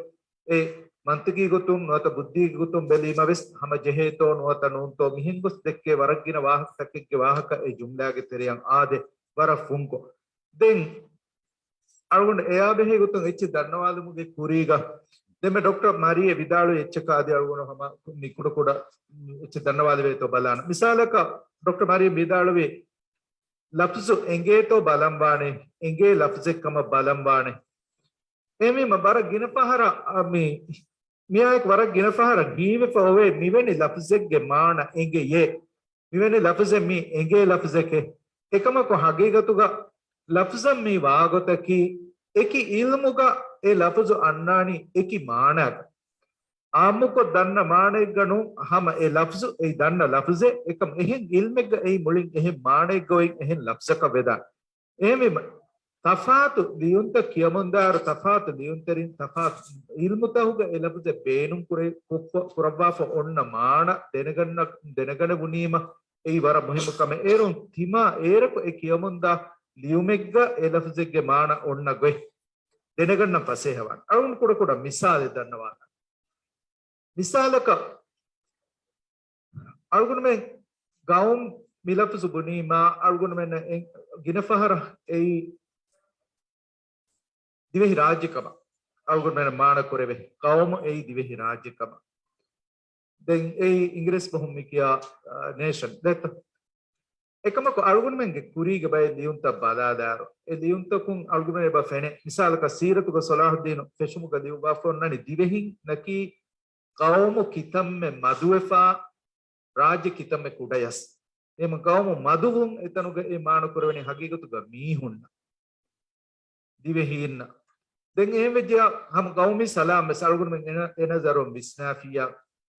އެ މަންތިގީ ގޮތުން ނުވަތަ ބުއްދީގެ ގޮތުން ބެލީމަ ވެސް ހަމަ ޖެހޭތޯ ނުވަތަ ނޫންތޯ މިހެން ގޮސް ދެއްކޭ ވަރަށް ގިނަ ވާހަކަތަކެއްގެ ވާހަކަ އެ ޖުމްލާގެ ތެރެއަށް އާދޭ ވަރަށް ފުންކޮށް. ދެން އަޅުގަނޑު އެއާ ބެހޭ ގޮތުން އެއްޗެއް ދަންނަވާލުމުގެ ކުރީގަ ދެންމެ ޑޮކްޓަރ މަރިޔަ ވިދާޅުވި އެއްޗަކާ އަދި އަޅުގަނޑު ހަމަ މި ކުޑަކުޑަ އެއްޗެއް ދަންނަވާލެވޭތޯ ބަލާނަ. މިސާލަކަށް ޑޮކްޓަރ މަރިޔަ ވިދާޅުވި ލަފްޒު އެނގޭތޯ ބަލަންވާނެ، އެނގޭ ލަފްޒެއް ކަމަށް ބަލަންވާނެ. އެހެންވީމަ ވަރަށް ގިނަ ފަހަރަށް، އަ، މި، މިއާއެކު ވަރަށް ގިނަ ފަހަރަށް ހީވެފަ އޮވޭ މިވެނި ލަފްޒެއްގެ މާނަ އެނގެޔޭ. މިވެނި ލަފްޒެއް މީ އެނގޭ ލަފްޒެކޭ. އެކަމަކު ހަގީގަތުގަ ލަފްޒަށް މީ ވާގޮތަކީ އެކި އިލްމުގަ އެ ލަފްޒު އަންނާނީ އެކި މާނައަކަށް. އާއްމުކޮށް ދަންނަ މާނައެއްގަ ނޫން، ހަމަ އެ ލަފްޒު، އެ ދަންނަ ލަފްޒެއް އެކަމް އެހެން އިލްމެއްގަ އެއީ މުޅިން އެހެން މާނައެއްގަ އޮތް އެހެން ލަފްޒަކަށް ވެދާނެ. އެހެންވީމަ، ތަފާތު ލިޔުންތައް ކިޔަމުންދާއިރު، ތަފާތު ލިޔުންތެރިން، ތަފާތު އިލްމުތަކުގަ އެ ލަފްޒެއް ބޭނުން ކުރެ-، ކުއްފަ-، ކުރައްވާފަ އޮންނަ މާނަ ދެނެގަންނަ-، ދެނެގަނެވުނީމަ، އެއީ ވަރަށް މުހިއްމު ކަމެއް. އޭރުން ތިމާ އޭރަކު އެ ކިޔަމުންދާ ލިޔުމެއްގަ އެ ލަފްޒެއްގެ މާނަ އޮންނަ ގޮތް ދެނެގަންނަން ފަސޭހަވާނެ. އަޅުގަނޑު ކުޑަކުޑަ މިސާލެއް ދަންނަވާނަން. މިސާލަކަށް، އަޅުގަނޑުމެން ގައުމް މި ލަފުޒު ބުނީމާ، އަޅުގަނޑުމެން އެ-، ގިނަ ފަހަރަށް އެއީ ދިވެހި ރާއްޖެ ކަމަށް އަޅުގަނޑުމެން މާނަ ކުރެވޭ. ގައުމު އެއީ ދިވެހި ރާއްޖެ ކަމަށް. ދެން އެއީ އިނގިރޭސި ބަހުން މި ކިޔާ، އާ، ނޭޝަން ދެއްތަ؟ އެކަމަކު އަޅުގަނޑުމެންގެ ކުރީގެ ބައެއް ލިޔުންތައް ބަލާލާއިރު، އެ ލިޔުންތަކުން އަޅުގަނޑުމެން އެބަ ފެނޭ. މިސާލަކަށް ސީރަތުގަ ޞަލާޙުއްދީނު ފެށުމުގަ ލިޔުއްވާފަ އޮންނަނީ ދިވެހިންނަކީ ޤައުމު ކިތަންމެ މަދުވެފާ، ރާއްޖެ ކިތަންމެ ކުޑަޔަސް. އެހެން ޤައުމު މަދުވުން އެތަނުގަ އެ މާނަ ކުރެވެނީ ހަގީގަތުގަ މީހުންނަށް. ދިވެހީންނަށް. ދެން އެހެން ވެއްޖެޔާ ހަމަ ޤައުމީ ސަލާމް ވެސް އަޅުގަނޑުމެން އެ ނަ-، އެ ނަޒަރުން ވިސްނާފިއްޔާ،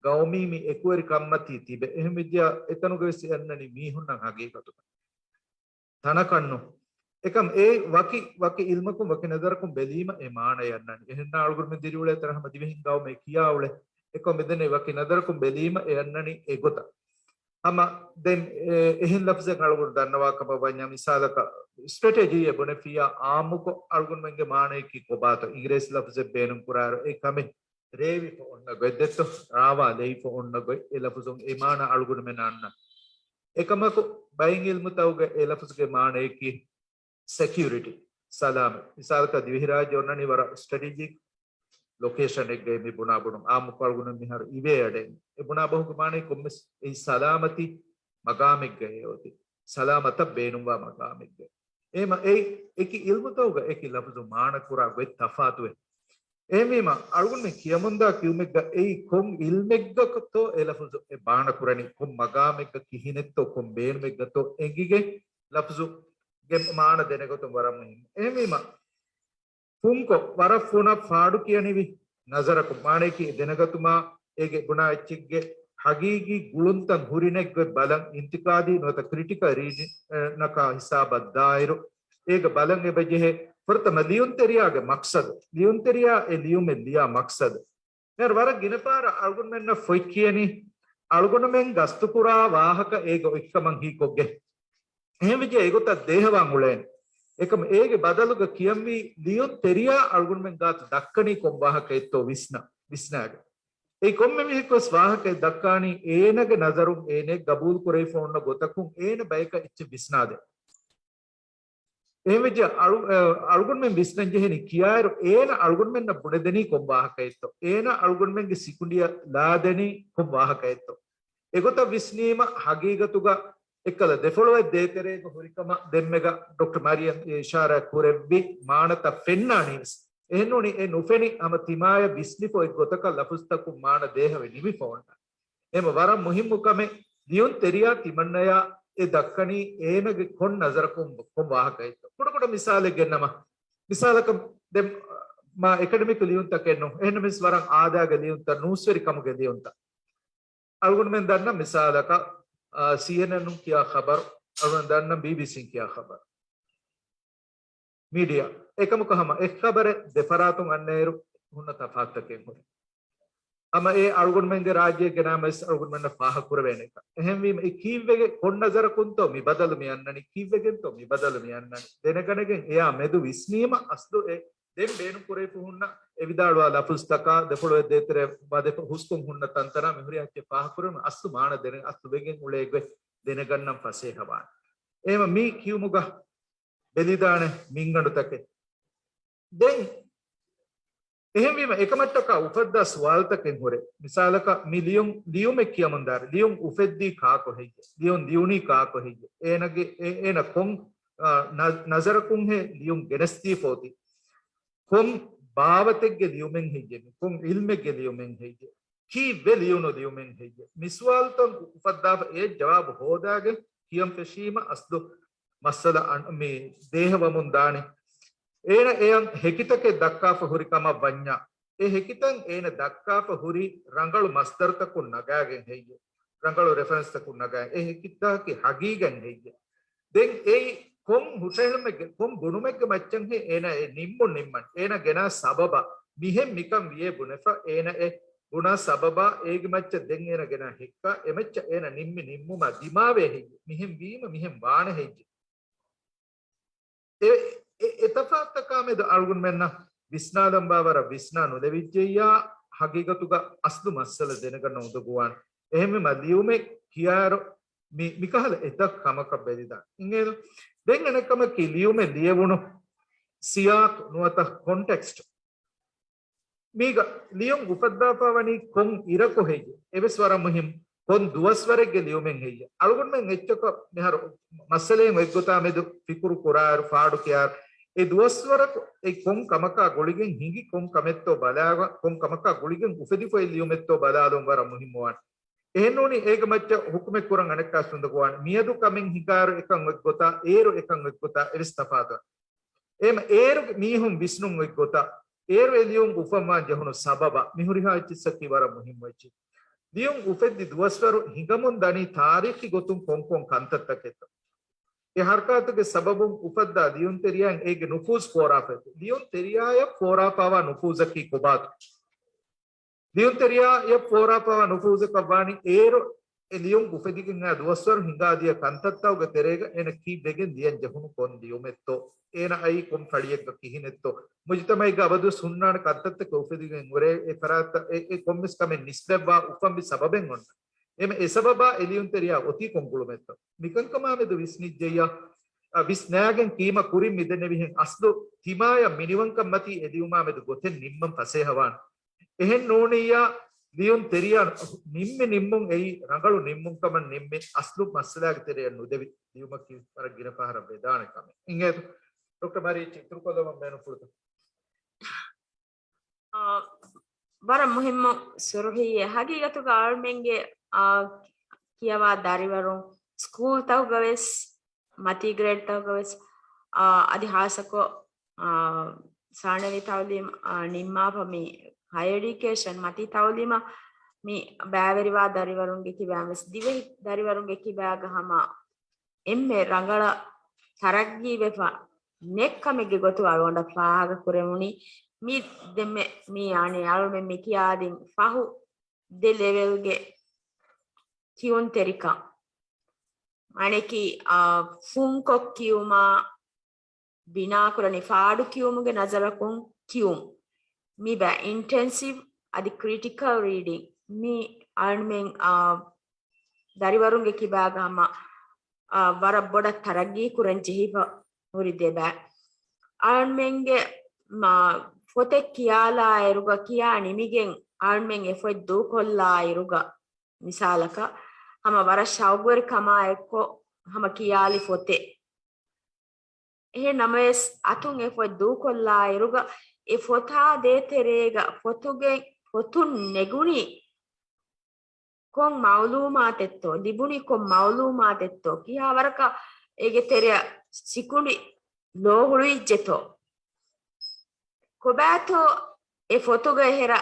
ޤައުމީ މި އެކުވެރިކަންމަތީ ތިބެ. އެހެން ވެއްޖެޔާ އެތަނުގަ ވެސް އެ އަންނަނީ މީހުންނަށް ހަގީގަތުގަ. ތަނަކަށްނު. އެކަމް އެ ވަކި، ވަކި އިލްމަކުން ވަކި ނަޒަރަކުން ބެލީމަ އެ މާނަ އެ އަންނަނީ. އެހެންނާ އަޅުގަނޑުމެން ދިރިއުޅޭ ތަނަށް ހަމަ ދިވެހިން ޤައުމޭ ކިޔާ އުޅޭ. އެކަމް މިދެންނެވި ވަކި ނަޒަރަކުން ބެލީމަ އެ އަންނަނީ އެގޮތަށް. ހަމަ ދެން އެ-، އެހެން ލަފްޒެއް އަޅުގަނޑު ދަންނަވާ ކަމަށް ވަންޏާ، މިސާލަކަށް ސްޓްރެޓެޖީއެއް ބުނެފިއްޔާ އާއްމުކޮށް އަޅުގަނޑުމެންގެ މާނަޔަކީ ކޮބާތޯ؟ އިނގިރޭސި ލަފްޒެއް ބޭނުން ކުރާއިރު އެ ކަމެއް ރޭވިފަ އޮންނަ ގޮތް ދެއްތޯ؟ ރާވާލެވިފަ އޮންނަ ގޮތް އެ ލަފުޒުން އެ މާނަ އަޅުގަނޑުމެން އަންނަ. އެކަމަކު ބައެއް އިލްމުތަކުގަ އެ ލަފުޒުގެ މާނަޔަކީ ސެކިއުރިޓީ، ސަލާމަތް. މިސާލަކަށް ދިވެހިރާއްޖެ އޮންނަނީ ވަރަށް ސްޓްރެޓެޖިކް ލޮކޭޝަނެއްގައި މި ބުނާ ބުނުން. އާއްމުކޮށް އަޅުގަނޑު މިހާރު އިވޭ އަޑެއް. އެ ބުނާ ބަހުގެ މާނަޔަކީ ކޮންމެސް އެއީ ސަލާމަތީ މަގާމެއްގައޭ އޮތީ. ސަލާމަތަށް ބޭނުންވާ މަގާމެއްގައޭ. އެހެމަ އެ އެކި އިލްމުތަކުގަ އެކި ލަފުޒު މާނަ ކުރާ ގޮތް ތަފާތުވޭ. އެހެންވީމަ، އަޅުގަނޑުމެން ކިޔަމުންދާ ކިޔުމެއްގަ އެއީ ކޮން އިލްމެއްގަތޯ އެ ލަފުޒު އެ މާނަ ކުރަނީ، ކޮން މަގާމެއްގަ ކިހިނެއްތޯ ކޮން ބޭނުމެއްގަތޯ އެނގިގެން ލަފުޒުގެ މާނަ ދެނެގަތުން ވަރަށް މުހިންމު. އެހެންވީމަ، ފުންކޮށް، ވަރަށް ފުނަށް ފާޑު ކިޔަނިވި ނަޒަރަކުން މާނަޔަކީ އެ ދެނެގަތުމާ އޭގެ ބުނާ އެއްޗެއްގެ ހަގީގީ ގުޅުންތައް ހުރިނެއްގޮތް ބަލަން، އިންތިޤާދީ ނުވަތަ ކްރިޓިކަލް ރީޑިނަކާ ހިސާބަށް ދާއިރު، އޭގަ ބަލަން އެބަޖެހޭ ފުރަތަމަ ލިޔުންތެރިޔާގެ މަޤްޞަދު، ލިޔުންތެރިޔާ އެ ލިޔުމެއް ލިޔާ މަޤްޞަދު. މިހާރު ވަރަށް ގިނަ ފަހަރަށް އަޅުގަނޑުމެންނަށް ފޮތް ކިޔަނީ، އަޅުގަނޑުމެން ގަސްތުކުރާ ވާހަކަ އޭގަ އޮތްކަމަށް ހީކޮށްގެން. އެހެންވެއްޖެ އެގޮތަށް ދޭހަވާން އުޅޭނެ. އެކަމަ އޭގެ ބަދަލުގަ ކިޔަންވީ ލިޔުން ތެރިޔާ އަޅުގަނޑުމެން ގާތު ދައްކަނީ ކޮން ވާހަކައެއްތޯ ވިސްނާ، ވިސްނާގެން. އެއީ ކޮންމެ މީހަކުވެސް ވާހަކައެއް ދައްކާނީ އޭނަގެ ނަޒަރުން އޭނައަށް ގަބޫލު ކުރެވިފަ އޮންނަ ގޮތަކުން އޭނަ ބަޔަކަށް އެއްޗެއް ވިސްނާދޭ. އެހެންވެއްޖެ އަޅު-، އަ، އަޅުގަނޑުމެން ވިސްނަން ޖެހެނީ ކިޔާއިރު އޭނަ އަޅުގަނޑުމެންނަށް ބުނެދެނީ ކޮން ވާހަކައެއްތޯ؟ އޭނަ އަޅުގަނޑުމެންގެ ސިކުނޑިއަށް ލާދެނީ ކޮން ވާހަކައެއްތޯ؟ އެގޮތަށް ވިސްނީމަ ހަގީގަތުގަ އެއްކަލަ ދެފޮޅުވައެއް ދޭތެރޭގަ ހުރިކަމަށް ދެންމެގަ ޑޮކްޓަރ މާރިޔަން އިޝާރާތް ކުރެއްވި މާނަތައް ފެންނާނީވެސް. އެހެންނޫނީ އެ ނުފެނި ހަމަ ތިމާޔަށް ވިސްނިފަ އޮތް ގޮތަކަށް ލަފުޒުތަކުން މާނަ ދޭހަވެ ނިމިފަ އޮންނަ. އެމަ ވަރަށް މުހިއްމު ކަމެއް ލިޔުން ތެރިޔާ ތިމަންނަޔާ އެ ދައްކަނީ އޭނަގެ ކޮން ނަޒަރަކުން ކޮން ވާހަކައެއްތޯ. ކުޑަކުޑަ މިސާލެއް ގެންނަމަ، މިސާލަކަށް ދެން މާ އެކަޑެމިކް ލިޔުންތަކެއް ނޫން. އެހެންނަމަވެސް ވަރަށް އާދައިގެ ލިޔުންތައް، ނޫސްވެރިކަމުގެ ލިޔުންތައް. އަޅުގަނޑުމެން ދަންނަ މިސާލަކަށް، އާ، ސީއެންއެން ކިޔާ ޚަބަރު، އަޅުގަނޑު ދަންނަ ބީބީސީ ކިޔާ ޚަބަރު. މީޑިއާ. އެކަމަކު ހަމަ އެއް ޚަބަރެއް ދެ ފަރާތުން އަންނައިރު ހުންނަ ތަފާތުތަކެއް ހުރޭ. ހަމަ އެ އަޅުގަނޑުމެންގެ ރާއްޖޭގެ ނަމަވެސް އަޅުގަނޑުމެންނަށް ފާހަގަކުރެވޭނެ އެކަން. އެހެންވީމަ، އެ ކީއްވެގެ ކޮން ނަޒަރަކުންތޯ މި ބަދަލު މި އަންނަނީ، ކީއްވެގެންތޯ މި ބަދަލު މި އަންނަނީ، ދެނެގަނެގެން އެޔާ މެދު ވިސްނީމަ އަސްލު އެ ދެން ބޭނުންކުރެވިފަ ހުންނަ އެ ވިދާޅުވާ ލަފުޒުތަކާ، ދެފުޅުވެ ދޭތެރެ ވަދެފަ ހުސްކޮށް ހުންނަ ތަންތަނާ މިހުރި އެއްޗެއް ފާހަގަކުރުމަށް އަސްލު މާނަ ދެނެ، އަސްލު ވެގެން އުޅޭ ގޮތް ދެނެގަންނަން ފަސޭހަވާނެ. އެހެމަ މި ކިޔުމުގަ ބެލިދާނެ މިންގަނޑުތަކެއް. ދެން އެހެންވީމަ، އެކަމަށްޓަކާ އުފައްދާ ސުވާލުތަކެއް ހުރޭ. މިސާލަކަށް، މި ލިޔުން، ލިޔުމެއް ކިޔަމުން ދާރި. ލިޔުން އުފެއްދީ ކާކު ހެއްޔެ؟ ލިޔުން ލިޔުނީ ކާކު ހެއްޔެ؟ އޭނަގެ، އޭ-، އޭނަ ކޮން، އާ، ނަ-، ނަޒަރަކުންހޭ ލިޔުން ގެނެސްދީފަ އޮތީ؟ ކޮން ބާވަތެއްގެ ލިޔުމެއް ހެއްޔެ؟ ކޮން އިލްމެއްގެ ލިޔުމެއް ހެއްޔެ؟ ކީއްވެ ލިޔުނު ލިޔުމެއް ހެއްޔެ؟ މި ސުވާލުތައް އުފައްދާފަ އެ ޖަވާބު ހޯދާގެން ކިޔަން ފެށީމަ އަސްލު މައްސަލަ އަން-، މި ދޭހަވަމުން ދާނެ. އޭނަ އެޔަން ހެކިތަކެއް ދައްކާފަ ހުރި ކަމަށް ވަންޏާ، އެ ހެކިތައް އޭނަ ދައްކާފަ ހުރީ ރަނގަޅު މަސްދަރުތަކުން ނަގާގެން ހެއްޔެ؟ ރަނގަޅު ރެފަރެންސްތަކުން ނަގާ، އެ ހެކިތަކީ ހަގީގަތް ހެއްޔެ؟ ދެން އެއީ ކޮން ހުށަހެޅުމެއްގެ، ކޮން ބުނުމެއްގެ މައްޗަށްހޭ އޭނަ އެ ނިންމުން ނިންމަން؟ އޭނަ ގެނާ ސަބަބާ، މިހެން މިކަން ވިޔޭ ބުނެފަ، އޭނަ އެ ބުނާ ސަބަބާ، އޭގެ މައްޗަށް ދެން އޭނަ ގެނާ ހެއްކާ، އެ މައްޗަށް އޭނަ ނިންމި ނިންމުމާ ދިމާވޭ ހެއްޔެ؟ މިހެން ވީމަ މިހެން ވާނެ ހެއްޔެ؟ އެ، އެ، އެ ތަފާތުތަކާމެދު އަޅުގަނޑުމެންނަށް ވިސްނާލަންވާ ވަރަށް ވިސްނާ ނުލެވިއްޖެއްޔާ، ހަގީގަތުގަ އަސްލު މައްސަލަ ދެނެގަންނަ އުނދަގޫވާނެ. އެހެންވީމަ ލިޔުމެއް ކިޔާއިރު މި، މިކަހަލަ އެތައް ކަމަކަށް ބެލިދާނެ. އިނގޭނު؟ ދެން އަނެއް ކަމަކީ ލިޔުމެއް ލިޔެވުނު ސިޔާޤު ނުވަތަ ކޮންޓެކްސްޓް. މީގަ ލިޔުން އުފައްދާފަ ވަނީ ކޮން އިރަކު ހެއްޔެ؟ އެވެސް ވަރަށް މުހިންމު. ކޮން ދުވަސްވަރެއްގެ ލިޔުމެއް ހެއްޔެ؟ އަޅުގަނޑުމެން އެއްޗަކަށް މިހާރު މައްސަލައިން އޮތްގޮތާ މެދު ފިކުރު ކުރާއިރު، ފާޑު ކިޔާއިރު، އެ ދުވަސްވަރަކު އެ ކޮން ކަމަކާ ގުޅިގެން ހިނގި ކޮން ކަމެއްތޯ ބަލާ، ކޮން ކަމަކާ ގުޅިގެން އުފެދިފައި ލިޔުމެއްތޯ ބަލާލުން ވަރަށް މުހިންމުވާނެ. އެހެންނޫނީ އޭގެ މައްޗަށް ހުކުމެއް ކުރަން އަނެއްކާ ސުންދަގުވާނެ. މިއަދު ކަމެއް ހިނގާއިރު އެކަން އޮތްގޮތާ، އޭރު އެކަން އޮތްގޮތާ އެވެސް ތަފާތު. އޭމަ އޭރު މީހުން ވިސްނުން އޮތްގޮތާ، އޭރު އެ ލިޔުން އުފަންވާން ޖެހުނު ސަބަބާ، މި ހުރިހާ އެއްޗިއްސަކީ ވަރަށް މުހިންމު އެއްޗެއް. ލިޔުން އުފެއްދި ދުވަސްވަރު ހިނގަމުން ދަނީ ތާރީޚީ ގޮތުން ކޮންކޮން ކަންތައްތަކެއްތޯ. އެ ހަރަކާތުގެ ސަބަބުން އުފައްދާ ލިޔުންތެރިޔާއިން އޭގެ ނުފޫޒު ފޯރާފައި. ލިޔުންތެރިޔާޔަށް ފޯރާފާވާ ނުފޫޒަކީ ކޮބާތޯ؟ ލިޔުންތެރިޔާއަށް ފޯރާފަވާ ނުފޫޒަކަށް ވާނީ އޭރު އެ ލިޔުން އުފެދިގެން އައި ދުވަސްވަރު ހިނގާދިޔަ ކަންތައްތަކުގެ ތެރޭގަ އޭނަ ކީއްވެގެން ލިޔަން ޖެހުނު ކޮން ލިޔުމެއްތޯ؟ އޭނަ އައީ ކޮން ފަޅިއެއްގަ ކިހިނެއްތޯ؟ މުޖުތަމައެއްގަ އަބަދުވެސް ހުންނާނެ ކަންތައްތަކެއް އުފެދިގެން ހުރޭ އެ ފަރާތްތައް އެ، އެ ކޮންމެސް ކަމެއް ނިސްބަތްވާ އުފަންވި ސަބަބެއް އޮންނަ. އެމަ އެ ސަބަބާ އެ ލިޔުންތެރިޔާ އޮތީ ކޮން ގުޅުމެއްތޯ؟ މިކަންކަމާމެދު ވިސްނިއްޖެއްޔާ، އަ، ވިސްނާގެން ކީމަ ކުރިން މިދެންނެވިހެން އަސްލު ތިމާޔަށް މިނިވަންކަން މަތީ އެ ލިޔުމާމެދު ގޮތެއް ނިންމަން ފަސޭހަވާނެ. އެހެން ނޫނިއްޔާ، ލިޔުން ތެރިޔާ ނިންމި ނިންމުން އެއީ ރަނގަޅު ނިންމުން ކަމަށް ނިންމި އަސްލު މައްސަލާގެ ތެރެއަށް ނުދެވި ލިޔުމަކީ ވަރަށް ގިނަ ފަހަރަށް ވެދާނެ ކަމެއް. އިނގޭތޯ؟ ޑޮކްޓަރ މަރީ އިތުރުކޮށްލަވަން ބޭނުންފުޅުތަ؟ އާ، ވަރަށް މުހިއްމު ސުރުޚީއެއް. ހަގީގަތުގަ އަޅުމެންގެ، އާ، ކިޔަވާ ދަރިވަރުން ސްކޫލްތަކުގަ ވެސް، މަތީ ގްރޭޑްތަކުގަ ވެސް، އާ، އަދި ހާއްސަކޮށް، އާ، ސާނަވީ ތައުލީމް، އާ، ނިންމާފަ މި ހަޔަރ އެޑިއުކޭޝަން މަތީ ތައުލީމަށް މި ބައިވެރިވާ ދަރިވަރުންގެ ކިބައިން ވެސް ދިވެހި ދަރިވަރުންގެ ކިބާގަ ހަމަ އެންމެ ރަނގަޅަށް ތަރައްގީވެފަ ނެތް ކަމެއްގެ ގޮތުގަ އަޅުގަނޑަށް ފާހަގަ ކުރެވުނީ. މި ދެންމެ މި އަނެއް އަޅުމެން މި ކިޔާދިން ފަހު ދެ ލެވެލްގެ ކިޔުންތެރިކަން. އަނެކީ، އާ، ފުންކޮށް ކިޔުމާ، ބިނާކުރަނީ ފާޑު ކިޔުމުގެ ނަޒަރަކުން ކިޔުން. މި ބަ އިންޓެންސިވް އަދި ކްރިޓިކަލް ރީޑިން. މި އަޅުމެން، އާ، ދަރިވަރުންގެ ކިބާގަ ހަމަ، އާ، ވަރަށް ބޮޑަށް ތަރައްގީ ކުރަން ޖެހިފަ ހުރި ދެބަ. އަޅުމެންގެ މާ ފޮތެއް ކިޔާލާއިރުގަ ކިޔާ ނިމިގެން އަޅުމެން އެ ފޮތް ދޫކޮށްލާއިރުގަ މިސާލަކަށް ހަމަ ވަރަށް ޝައުގުވެރި ކަމާ އެއްކޮށް ހަމަ ކިޔާލި ފޮތެއް. އެހެން ނަމަވެސް، އަތުން އެ ފޮތް ދޫކޮށްލާއިރުގަ، އެ ފޮތާ ދޭތެރޭގަ ފޮތުގެ، ފޮތުން ނެގުނީ ކޮން މައުލޫމާތެއްތޯ، ލިބުނީ ކޮން މައުލޫމާތެއްތޯ، ކިހާވަރަކަށް އޭގެ ތެރެއަށް ސިކުނޑި ލޯ ހުޅުވިއްޖެތޯ، ކޮބާތޯ އެ ފޮތުގަ އެހެރަ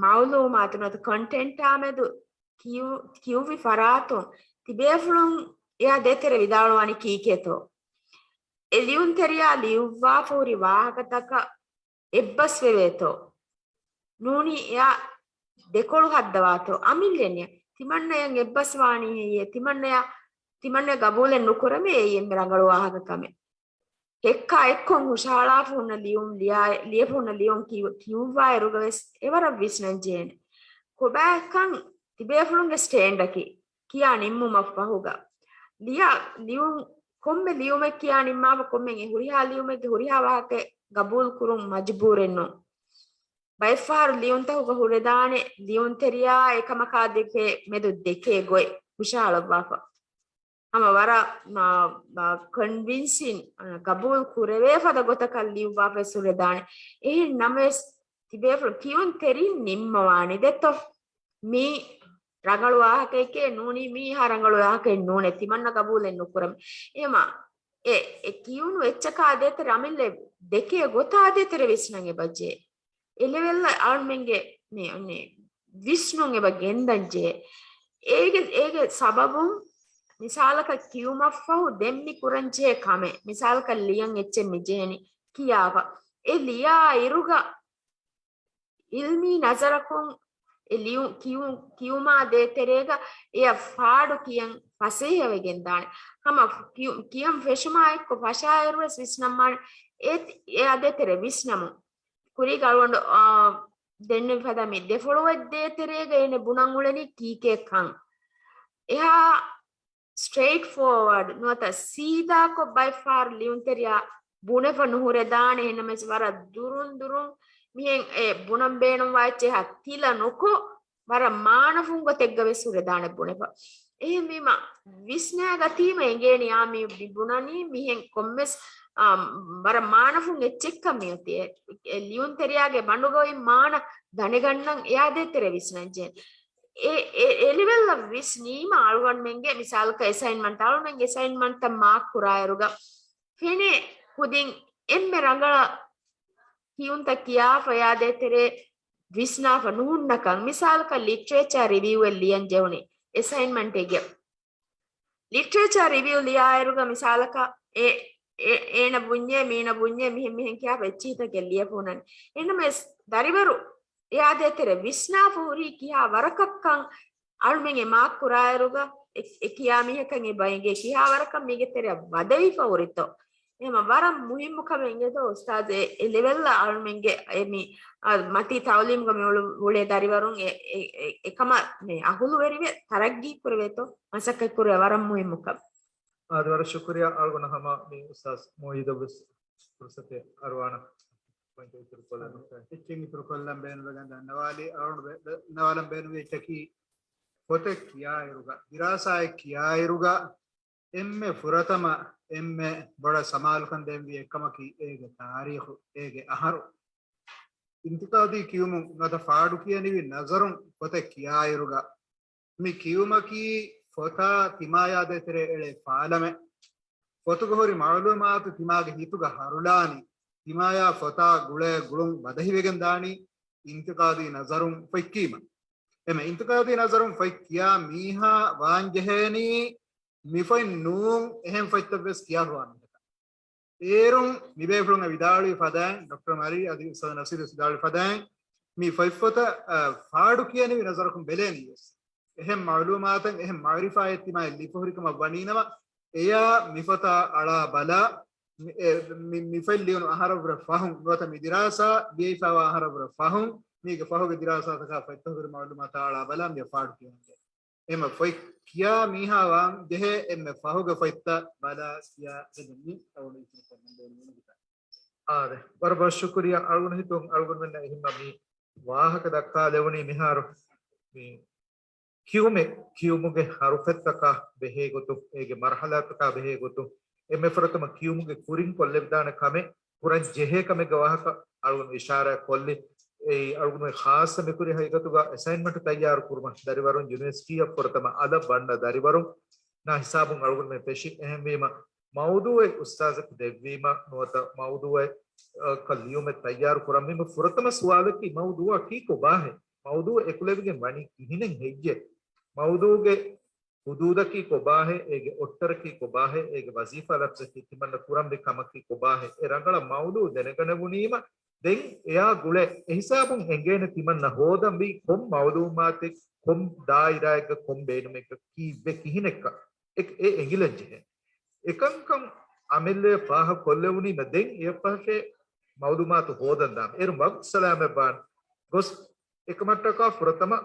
މައުލޫމާތު ނުވަތަ ކޮންޓެންޓާމެދު ކިޔު-، ކިޔުއްވި ފަރާތުން ތިބޭފުޅުން އެއާ ދޭތެރެ ވިދާޅުވާނީ ކީކޭތޯ؟ އެ ލިޔުންތެރިޔާ ލިޔުއްވާފަ ހުރި ވާހަކަތަކަށް އެއްބަސްވެވޭތޯ؟ ނޫނީ އެއާ ދެކޮޅު ހައްދަވާތޯ؟ އަމިއްލައެއް ނިޔަ. ތިމަންނަޔަށް އެއްބަސްވާނީ ހެއްޔޭ؟ ތިމަންނަޔަށް، ތިމަންނަޔަށް ގަބޫލެއް ނުކުރަމޭ އެއީ އެންމެ ރަނގަޅު ވާހަކަ ކަމެއް. ހެއްކާ އެއްކޮށް ހުށަހަޅާފަ ހުންނަ ލިޔުން ލިޔާ، ލިޔެފަ ހުންނަ ލިޔުން ކިޔު-، ކިޔުއްވާއިރުގަވެސް އެވަރަށް ވިސްނަން ޖެހޭނެ. ކޮބާކަން ތިބޭފުޅުންގެ ސްޓޭންޑަކީ ކިޔާ ނިންމުމަށް ފަހުގަ. ލިޔާ ލިޔުން، ކޮންމެ ލިޔުމެއް ކިޔާ ނިންމާފަ ކޮންމެ އެ ހުރިހާ ލިޔުމެއްގެ ހުރިހާ ވާހަކައެއް ގަބޫލު ކުރުން މަޖުބޫރެއް ނޫން. ބައެއްފަހަރު ލިޔުންތަކުގަ ހުރެދާނެ ލިޔުންތެރިޔާ އެކަމަކާ ދެކޭ މެދު ދެކޭ ގޮތް ހުށަހަޅައްވާފަ. ހަމަ ވަރަށް މާ، މާ ކޮންވިންސިން، އަ، ގަބޫލު ކުރެވޭ ފަދަ ގޮތަކަށް ލިޔުއްވާފަވެސް ހުރެދާނެ. އެހެން ނަމަވެސް، ތިބޭފުޅު ކިޔުންތެރިން ނިންމަވާނެ ދެތޯ. މީ ރަނގަޅު ވާހަކައެކޭ ނޫނީ، މީ އެހާ ރަނގަޅު ވާހަކައެއް ނޫނޭ. ތިމަންނަ ގަބޫލެއް ނުކުރަމޭ. އެހެމާ، އެ، އެ ކިޔުނު އެއްޗަކާ ދޭތެރެ އަމިއްލަ ދެކޭ ގޮތާ ދޭތެރެ ވިސްނަން އެބަޖޭ. އެ ލެވެލް އަޅުމެންގެ މި، މި ވިސްނުން އެބަ ގެންދަން ޖެހޭ. އޭގެ، އޭގެ ސަބަބުން މިސާލަކަށް ކިޔުމަށްފަހު ދެން މި ކުރަން ޖެހޭ ކަމެއް، މިސާލަކަށް ލިޔަން އެއްޗެއް މި ޖެހެނީ ކިޔާފަ. އެ ލިޔާ އިރުގަ އިލްމީ ނަޒަރަކުން އެ ލިޔު-، ކިޔު-، ކިޔުމާ ދޭތެރޭގަ އެޔަށް ފާޑު ކިޔަން ފަސޭހަވެގެން ދާނެ. ހަމަ ކިޔު-، ކިޔަން ފެށުމާ އެއްކޮށް ފަށާއިރުވެސް ވިސްނަންވާނެ އެ، އެއާ ދޭތެރޭ ވިސްނަމުން. ކުރީގަ އަޅުގަނޑު، އާ، ދެންނެވި ފަދަ މި ދެފޮޅުވައްދޭތެރޭގަ އޭނެ ބުނަން އުޅެނީ ކީކޭ ކަން. އެހާ ސްޓްރެއިޓް ފޯވާޑް ނުވަތަ ސީދާކޮށް ބައެއްފަހަރު ލިޔުންތެރިޔާ ބުނެފަ ނުހުރެދާނެ. އެހެންނަމަވެސް ވަރަށް ދުރުން ދުރުން މިހެން އެ ބުނަން ބޭނުންވާ އެއްޗެއް ހަ ތިލަ ނުކޮށް، ވަރަށް މާނަފުން ގޮތެއްގަ ވެސް ހުރެދާނެ ބުނެފަ. އެހެންވީމަ، ވިސްނާގަތީމަ އެނގޭނީ އާ މި ބުނަނީ މިހެން ކޮންމެސް، އާ، ވަރަށް މާނަފުން އެއްޗެއްކަން މިއޮތީ. އެ، އެ ލިޔުންތެރިޔާގެ ބަނޑުގައި މާނަ ދަނެގަންނަން އެއާ ދޭތެރޭ ވިސްނަން ޖެހޭ. އެ، އެ، އެ ލެވެލްއަށް ވިސްނީމަ އަޅުގަނޑުމެންގެ މިސާލަކަށް އެސައިންމަންޓް، އަޅުގަނޑުމެންގެ އެސައިންމަންޓްތައް މާކް ކުރާއިރުގަ ފެނޭ ކުދިން އެންމެ ރަނގަޅަށް ކިޔުންތައް ކިޔާފަ އެއާ ދޭތެރޭ ވިސްނާފަ ނުހުންނަކަން. މިސާލަކަށް ލިޓްރޭޗާ ރިވިއުއެއް ލިޔަން ޖެހުނީ އެސައިންމަންޓެއްގެ. ލިޓްރޭޗާ ރިވިއު ލިޔާއިރުގަ މިސާލަކަށް އެ، އެ، އޭނަ ބުންޏޭ، މީނަ ބުންޏޭ، މިހެން މިހެން ކިޔާފަ އެއްޗިހިތަކެއް ލިޔެފަ ހުންނަނީ. އެހެންނަމަވެސް ދަރިވަރު އެއާ ދޭތެރޭ ވިސްނާފަ ހުރީ ކިހާ ވަރަކަށްކަން އަޅުމެން އެ މާކް ކުރާއިރުގަ އެ، އެ ކިޔާ މީހަކަށް އެބަ އެނގޭ ކިހާ ވަރަކަށް މީގެ ތެރެއަށް ވަދެވިފަ ހުރިތޯ. އެހެމަ ވަރަށް މުހިއްމު ކަމެއް އިނގޭތޯ އުސްތާޒް، އެ، އެ ލެވެލްއަށް އަޅުމެންގެ އެ މި، އާ، މަތީ ތައުލީމުގަ މި އުޅު-، އުޅޭ ދަރިވަރުން އެ، އެ، އެ، އެކަމަށް މި އަހުލުވެރިވެ ތަރައްގީ ކުރެވޭތޯ މަސައްކަތް ކުރެވޭ ވަރަށް މުހިއްމު ކަމެއް. އާދެ، ވަރަށް ޝުކުރިއްޔާ އަޅުގަނޑަށް ހަމަ މި އުސްތާޒް މުއިއްޒަށްވެސް ފުރުސަތެއް އަރުވާނަން. ޕޮއިންޓް އިތުރުކޮށްލަން. އެއްޗެއް އިތުރުކޮށްލަން ބޭނުންވެގެން ދަންނަވާލީ، އަޅުގަނޑު ބެ-، ދަންނަވާލަން ބޭނުންވި އެއްޗަކީ، ފޮތެއް ކިޔާއިރުގަ، ދިރާސާއެއް ކިޔާއިރުގަ، އެންމެ ފުރަތަމަ އެންމެ ބޮޑަށް ސަމާލުކަން ދޭންވީ އެއްކަމަކީ އޭގެ ތާރީޚު، އޭގެ އަހަރު. އިންތިޤާދީ ކިޔުމުން ނުވަތަ ފާޑު ކިޔަނިވި ނަޒަރުން ފޮތެއް ކިޔާއިރުގަ، މި ކިޔުމަކީ ފޮތާ ތިމާޔާ ދޭތެރޭ އެޅޭ ފާލަމެއް. ފޮތުގަ ހުރި މަޢުލޫމާތު ތިމާގެ ހިތުގަ ހަރުލާނީ، ތިމާޔާ ފޮތާ ގުޅޭ ގުޅުން ވަދެހިވެގެން ދާނީ އިންތިޤާދީ ނަޒަރުން ފޮތްކީމަ. އެމެ އިންތިޤާދީ ނަޒަރުން ފޮތް ކިޔާ މީހާ ވާން ޖެހޭނީ މި ފޮތް ނޫން އެހެން ފޮތްތައް ވެސް ކިޔާފަވާ މީހަކަށް. އޭރުން މިބޭފުޅުން ވިދާޅުވި ފަދައިން، ޑޮކްޓަރ މަރީ އަދި އުސްތާޛް ނަސީރު ވިދާޅުވި ފަދައިން، މި ފޮތްފޮތަށް، އަ، ފާޑު ކިޔަނިވި ނަޒަރަކުން ބެލޭނީ ވެސް. އެހެން މަޢުލޫމާތެއް، އެހެން މަޢުރިފާއެއް ތިމާއަށް ލިބިފަ ހުރިކަމަށް ވަނީނަމަ، އެޔާ މިފޮތާ އަޅާ ބަލާ، މި-، އެ، މި-، މި ފޮތް ލިޔުނު އަހަރަށްވުރެ ފަހުން، ނުވަތަ މި ދިރާސާ ލިޔެފައިވާ އަހަރަށްވުރެ ފަހުން، މީގެ ފަހުގެ ދިރާސާތަކާ ފޮތްތަކުގެ މަޢުލޫމާތާ އަޅާ ބަލާ މި ފާޑު ކިޔަން. އެމަ ފޮތް ކިޔާ މީހާ ވާން ޖެހޭ އެންމެ ފަހުގެ ފޮތްތައް ބަލާ ކިޔާ ގެންދަނީ އަވަނީ ކޮންމެ ބޭނުމެއް ނުވިތާ. އާދެ، ވަރަށް ބޮޑަށް ޝުކުރިއްޔާ. އަޅުގަނޑު ހިތުން އަޅުގަނޑުމެންނަށް އެހިންމަ މި ވާހަކަ ދައްކާލެވުނީ މިހާރު މި ކިޔުމެއް، ކިޔުމުގެ ހަރުފެއްތަކާ ބެހޭގޮތުން، އޭގެ މަރުޙަލާތަކާ ބެހޭގޮތުން، އެންމެ ފުރަތަމަ ކިޔުމުގެ ކުރިން ކޮށްލެވިދާނެ ކަމެއް، ކުރަން ޖެހޭ ކަމެއްގެ ވާހަކަ އަޅުގަނޑު އިޝާރާތް ކޮށްލި. އެއީ އަޅުގަނޑު ޚާއްޞަ މިކުރި ހަގީގަތުގަ އެސައިންމަންޓް ތައްޔާރު ކުރުމަށް ދަރިވަރުން ޔުނިވަރސިޓީއަށް ފުރަތަމަ އަލަށް ބަންނަ ދަރިވަރުން ނާ ހިސާބުން އަޅުގަނޑުމެން ފެށި. އެހެންވީމަ، މައުޟޫޢެއް އުސްތާޒަކު ދެއްވީމަ ނުވަތަ މައުޟޫޢެއް، އަ، ކަ ލިޔުމެއް ތައްޔާރު ކުރަންވީމަ، ފުރަތަމަ ސުވާލަކީ މައުޟޫޢަކީ ކޮބާހޭ؟ މައުޟޫޢު އެކުލެވިގެން ވަނީ ކިހިނެއް ހެއްޔޭ؟ މައުޟޫޢުގެ ޙުދޫދަކީ ކޮބާހޭ؟ އޭގެ އޮއްޓަރަކީ ކޮބާހޭ؟ އޭގެ ވަޒީފާ ލަފްޒަކީ ތިމަންނަ ކުރަންވީ ކަމަކީ ކޮބާހޭ؟ އެ ރަނގަޅަށް މައުޟޫޢު ދެނެގަނެވުނީމަ، ދެން އެއާ ގުޅޭ އެހިސާބުން އެނގޭނެ ތިމަންނަ ހޯދަންވީ ކޮން މައުލޫމާތެއް، ކޮން ދާއިރާއެއްގަ ކޮން ބޭނުމެއްގަ ކީއްވެ ކިހިނެއްކަ އެ އެ އެނގިލަން ޖެހޭ. އެކަންކަން އަމިއްލަ ފާހަ ކޮށްލެވުނީމަ ދެން އެއަށްފަހަށޭ މައުލޫމާތު ހޯދަން ދާން. އޭރު ވަގުތު ސަލާމަތްވާން ގޮސް އެކަމަށްޓަކާ ފުރަތަމަ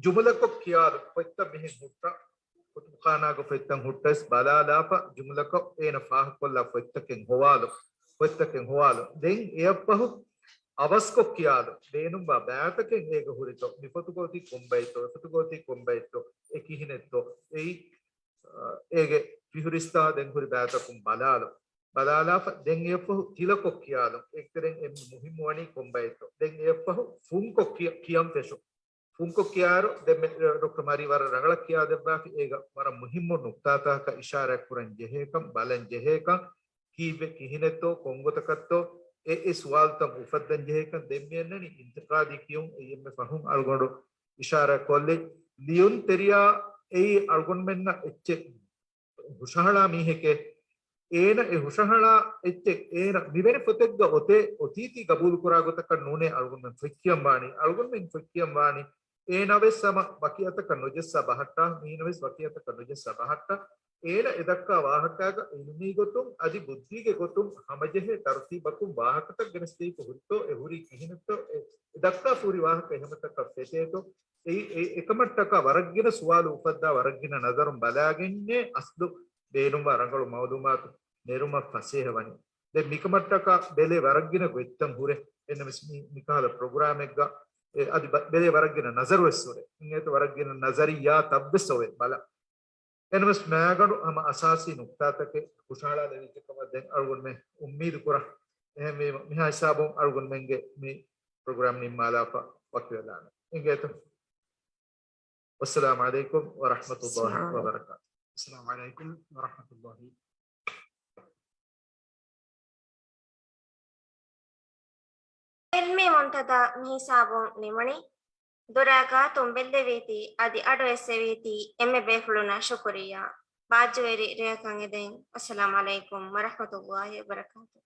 ޖުމުލަކޮށް ކިޔާލު ފޮތްތައް މިހެން ހުއްޓަ، ކުތުބުޚާނާގަ ފޮތްތައް ހުއްޓަސް ބަލާލާފަ، ޖުމުލަކޮށް އޭނަ ފާހަކޮށްލާ ފޮތްތަކެއް ހޮވާލު، ފޮތްތަކެއް ހޮވާލު. ދެން އެއަށްފަހު އަވަސްކޮށް ކިޔާލު، ބޭނުންވާ ބައިތަކެއް އޭގަ ހުރިތޯ، މި ފޮތުގަ އޮތީ ކޮން ބައެއްތޯ، އެ ފޮތުގަ އޮތީ ކޮން ބައެއްތޯ، އެ ކިހިނެއްތޯ، އެއީ، އާ، އޭގެ ފިހުރިސްތާ ދެން ހުރި ބައިތަކުން ބަލާލު. ބަލާލާފަ، ދެން އެއަށްފަހު ތިލަކޮށް ކިޔާލު. އޭގެތެރެއިން އެންމެ މުހިއްމުވަނީ ކޮން ބައެއްތޯ. ދެން އެއަށްފަހު ފުންކޮށް ކިޔަ-، ކިޔަން ފެށު. ފުންކޮށް ކިޔާއިރު، ދެން މެ-، ޑޮކްޓަރ މަރީ ވަރަށް ރަނގަޅަށް ކިޔާދެއްވާފި، އޭގަ ވަރަށް މުހިއްމު ނުކްތާތަކަށް އިޝާރާތް ކުރަން ޖެހޭކަން، ބަލަން ޖެހޭކަން، ކީއްވެ ކިހިނެއްތޯ، ކޮންގޮތަކަށްތޯ، އެ އެ ސުވާލުތައް އުފައްދަން ޖެހޭކަން، ދެން މި އަންނަނީ އިންތިޤާދީ ކިޔުން. އެއީ އެންމެ ފަހުން އަޅުގަނޑު އިޝާރާތް ކޮށްލި، ލިޔުން ތެރެޔާ އެއީ އަޅުގަނޑުމެންނަށް އެއްޗެއް ހުށަހަޅާ މީހެކޭ. އޭނަ އެ ހުށަހަޅާ އެއްޗެއް އޭނަ މިވެނި ފޮތެއްގަ އޮތޭ، އޮތީތީ ގަބޫލުކުރާ ގޮތަކަށް ނޫނޭ އަޅުގަނޑުމެން ފޮތްކިޔަން ވާނީ. އަޅުގަނޑުމެން ފޮތްކިޔަން ވާނީ. އޭނަވެސް ހަމަ ވަކި އަތަކަށް ނުޖައްސާ ބަހައްޓާ، މީނަވެސް ވަކި އަތަކަށް ނުޖައްސާ ބަހައްޓާ. އޭނަ އެ ދައްކާ ވާހަކައިގަ އިލްމީ ގޮތުން އަދި ބުއްދީގެ ގޮތުން ހަމަޖެހޭ ތަރުތީބަކުން ވާހަކަތައް ގެނެސްދީފަ ހުރިތޯ، އެ ހުރީ ކިހިނެއްތޯ، އެ އެ ދައްކާ ފޫރި ވާހަކަ އެހެމަތަކަށް ފެތޭތޯ، އެ، އެ، އެކަމަށްޓަކާ ވަރަށްގިނަ ސުވާލު އުފައްދާ ވަރަށްގިނަ ނަޒަރުން ބަލާގެންނޭ އަސްލު ބޭނުންވާ ރަނގަޅު މައުލޫމާތު ނެރުމަށް ފަސޭހަ ވަނީ. ދެން މިކަމަށްޓަކާ ބެލޭ ވަރަށްގިނަ ގޮތްތައް ހުރޭ. އެންނަމެސް މި، މިކަހަލަ ޕްރޮގްރާމެއްގަ އެ، އަދި ބަ-، ބެލޭ ވަރަށްގިނަ ނަޒަރުވެސް ހުރޭ. އިނގޭތަ ވަރަށްގިނަ ނަޒަރިއްޔާތައްވެސް އޮވޭ ބަލަ. އެންނަމެސް މާގަނޑު ހަމަ އަސާސީ ނުކްތާތަކެއް ހުށަހަޅާލެވިއްޖެކަމަށް ދެން އަޅުގަނޑުމެން އުއްމީދު ކުރަން. އެހެންވީމަ މިހާ ހިސާބުން އަޅުގަނޑުމެންގެ މި ޕްރޮގްރާމް ނިންމާލާފަ ވަކިވެލާނެ. އިނގޭތަ؟ ވައްސަލާމު ޢަލައިކުމް ވަރަޙްމަތުﷲ ވަބަރަކާތު. އައްސަލާމު ޢަލައިކުމް ވަރަޙްމަތުﷲ. ޢިލްމީ މުންތަދާ މިހިސާބުން ނިމުނީ. ދުރާ ގާތުން ބެއްލެވީތީ، އަދި އަޑު އެއްސެވީތީ އެންމެ ބޭފުޅުންނަށް ޝުކުރިއްޔާ. ބާއްޖަވެރި ރެއަކަށް އެދެން. އައްސަލާމު ޢަލައިކުމް ވަރަޙްމަތުﷲ ވަބަރަކާތު.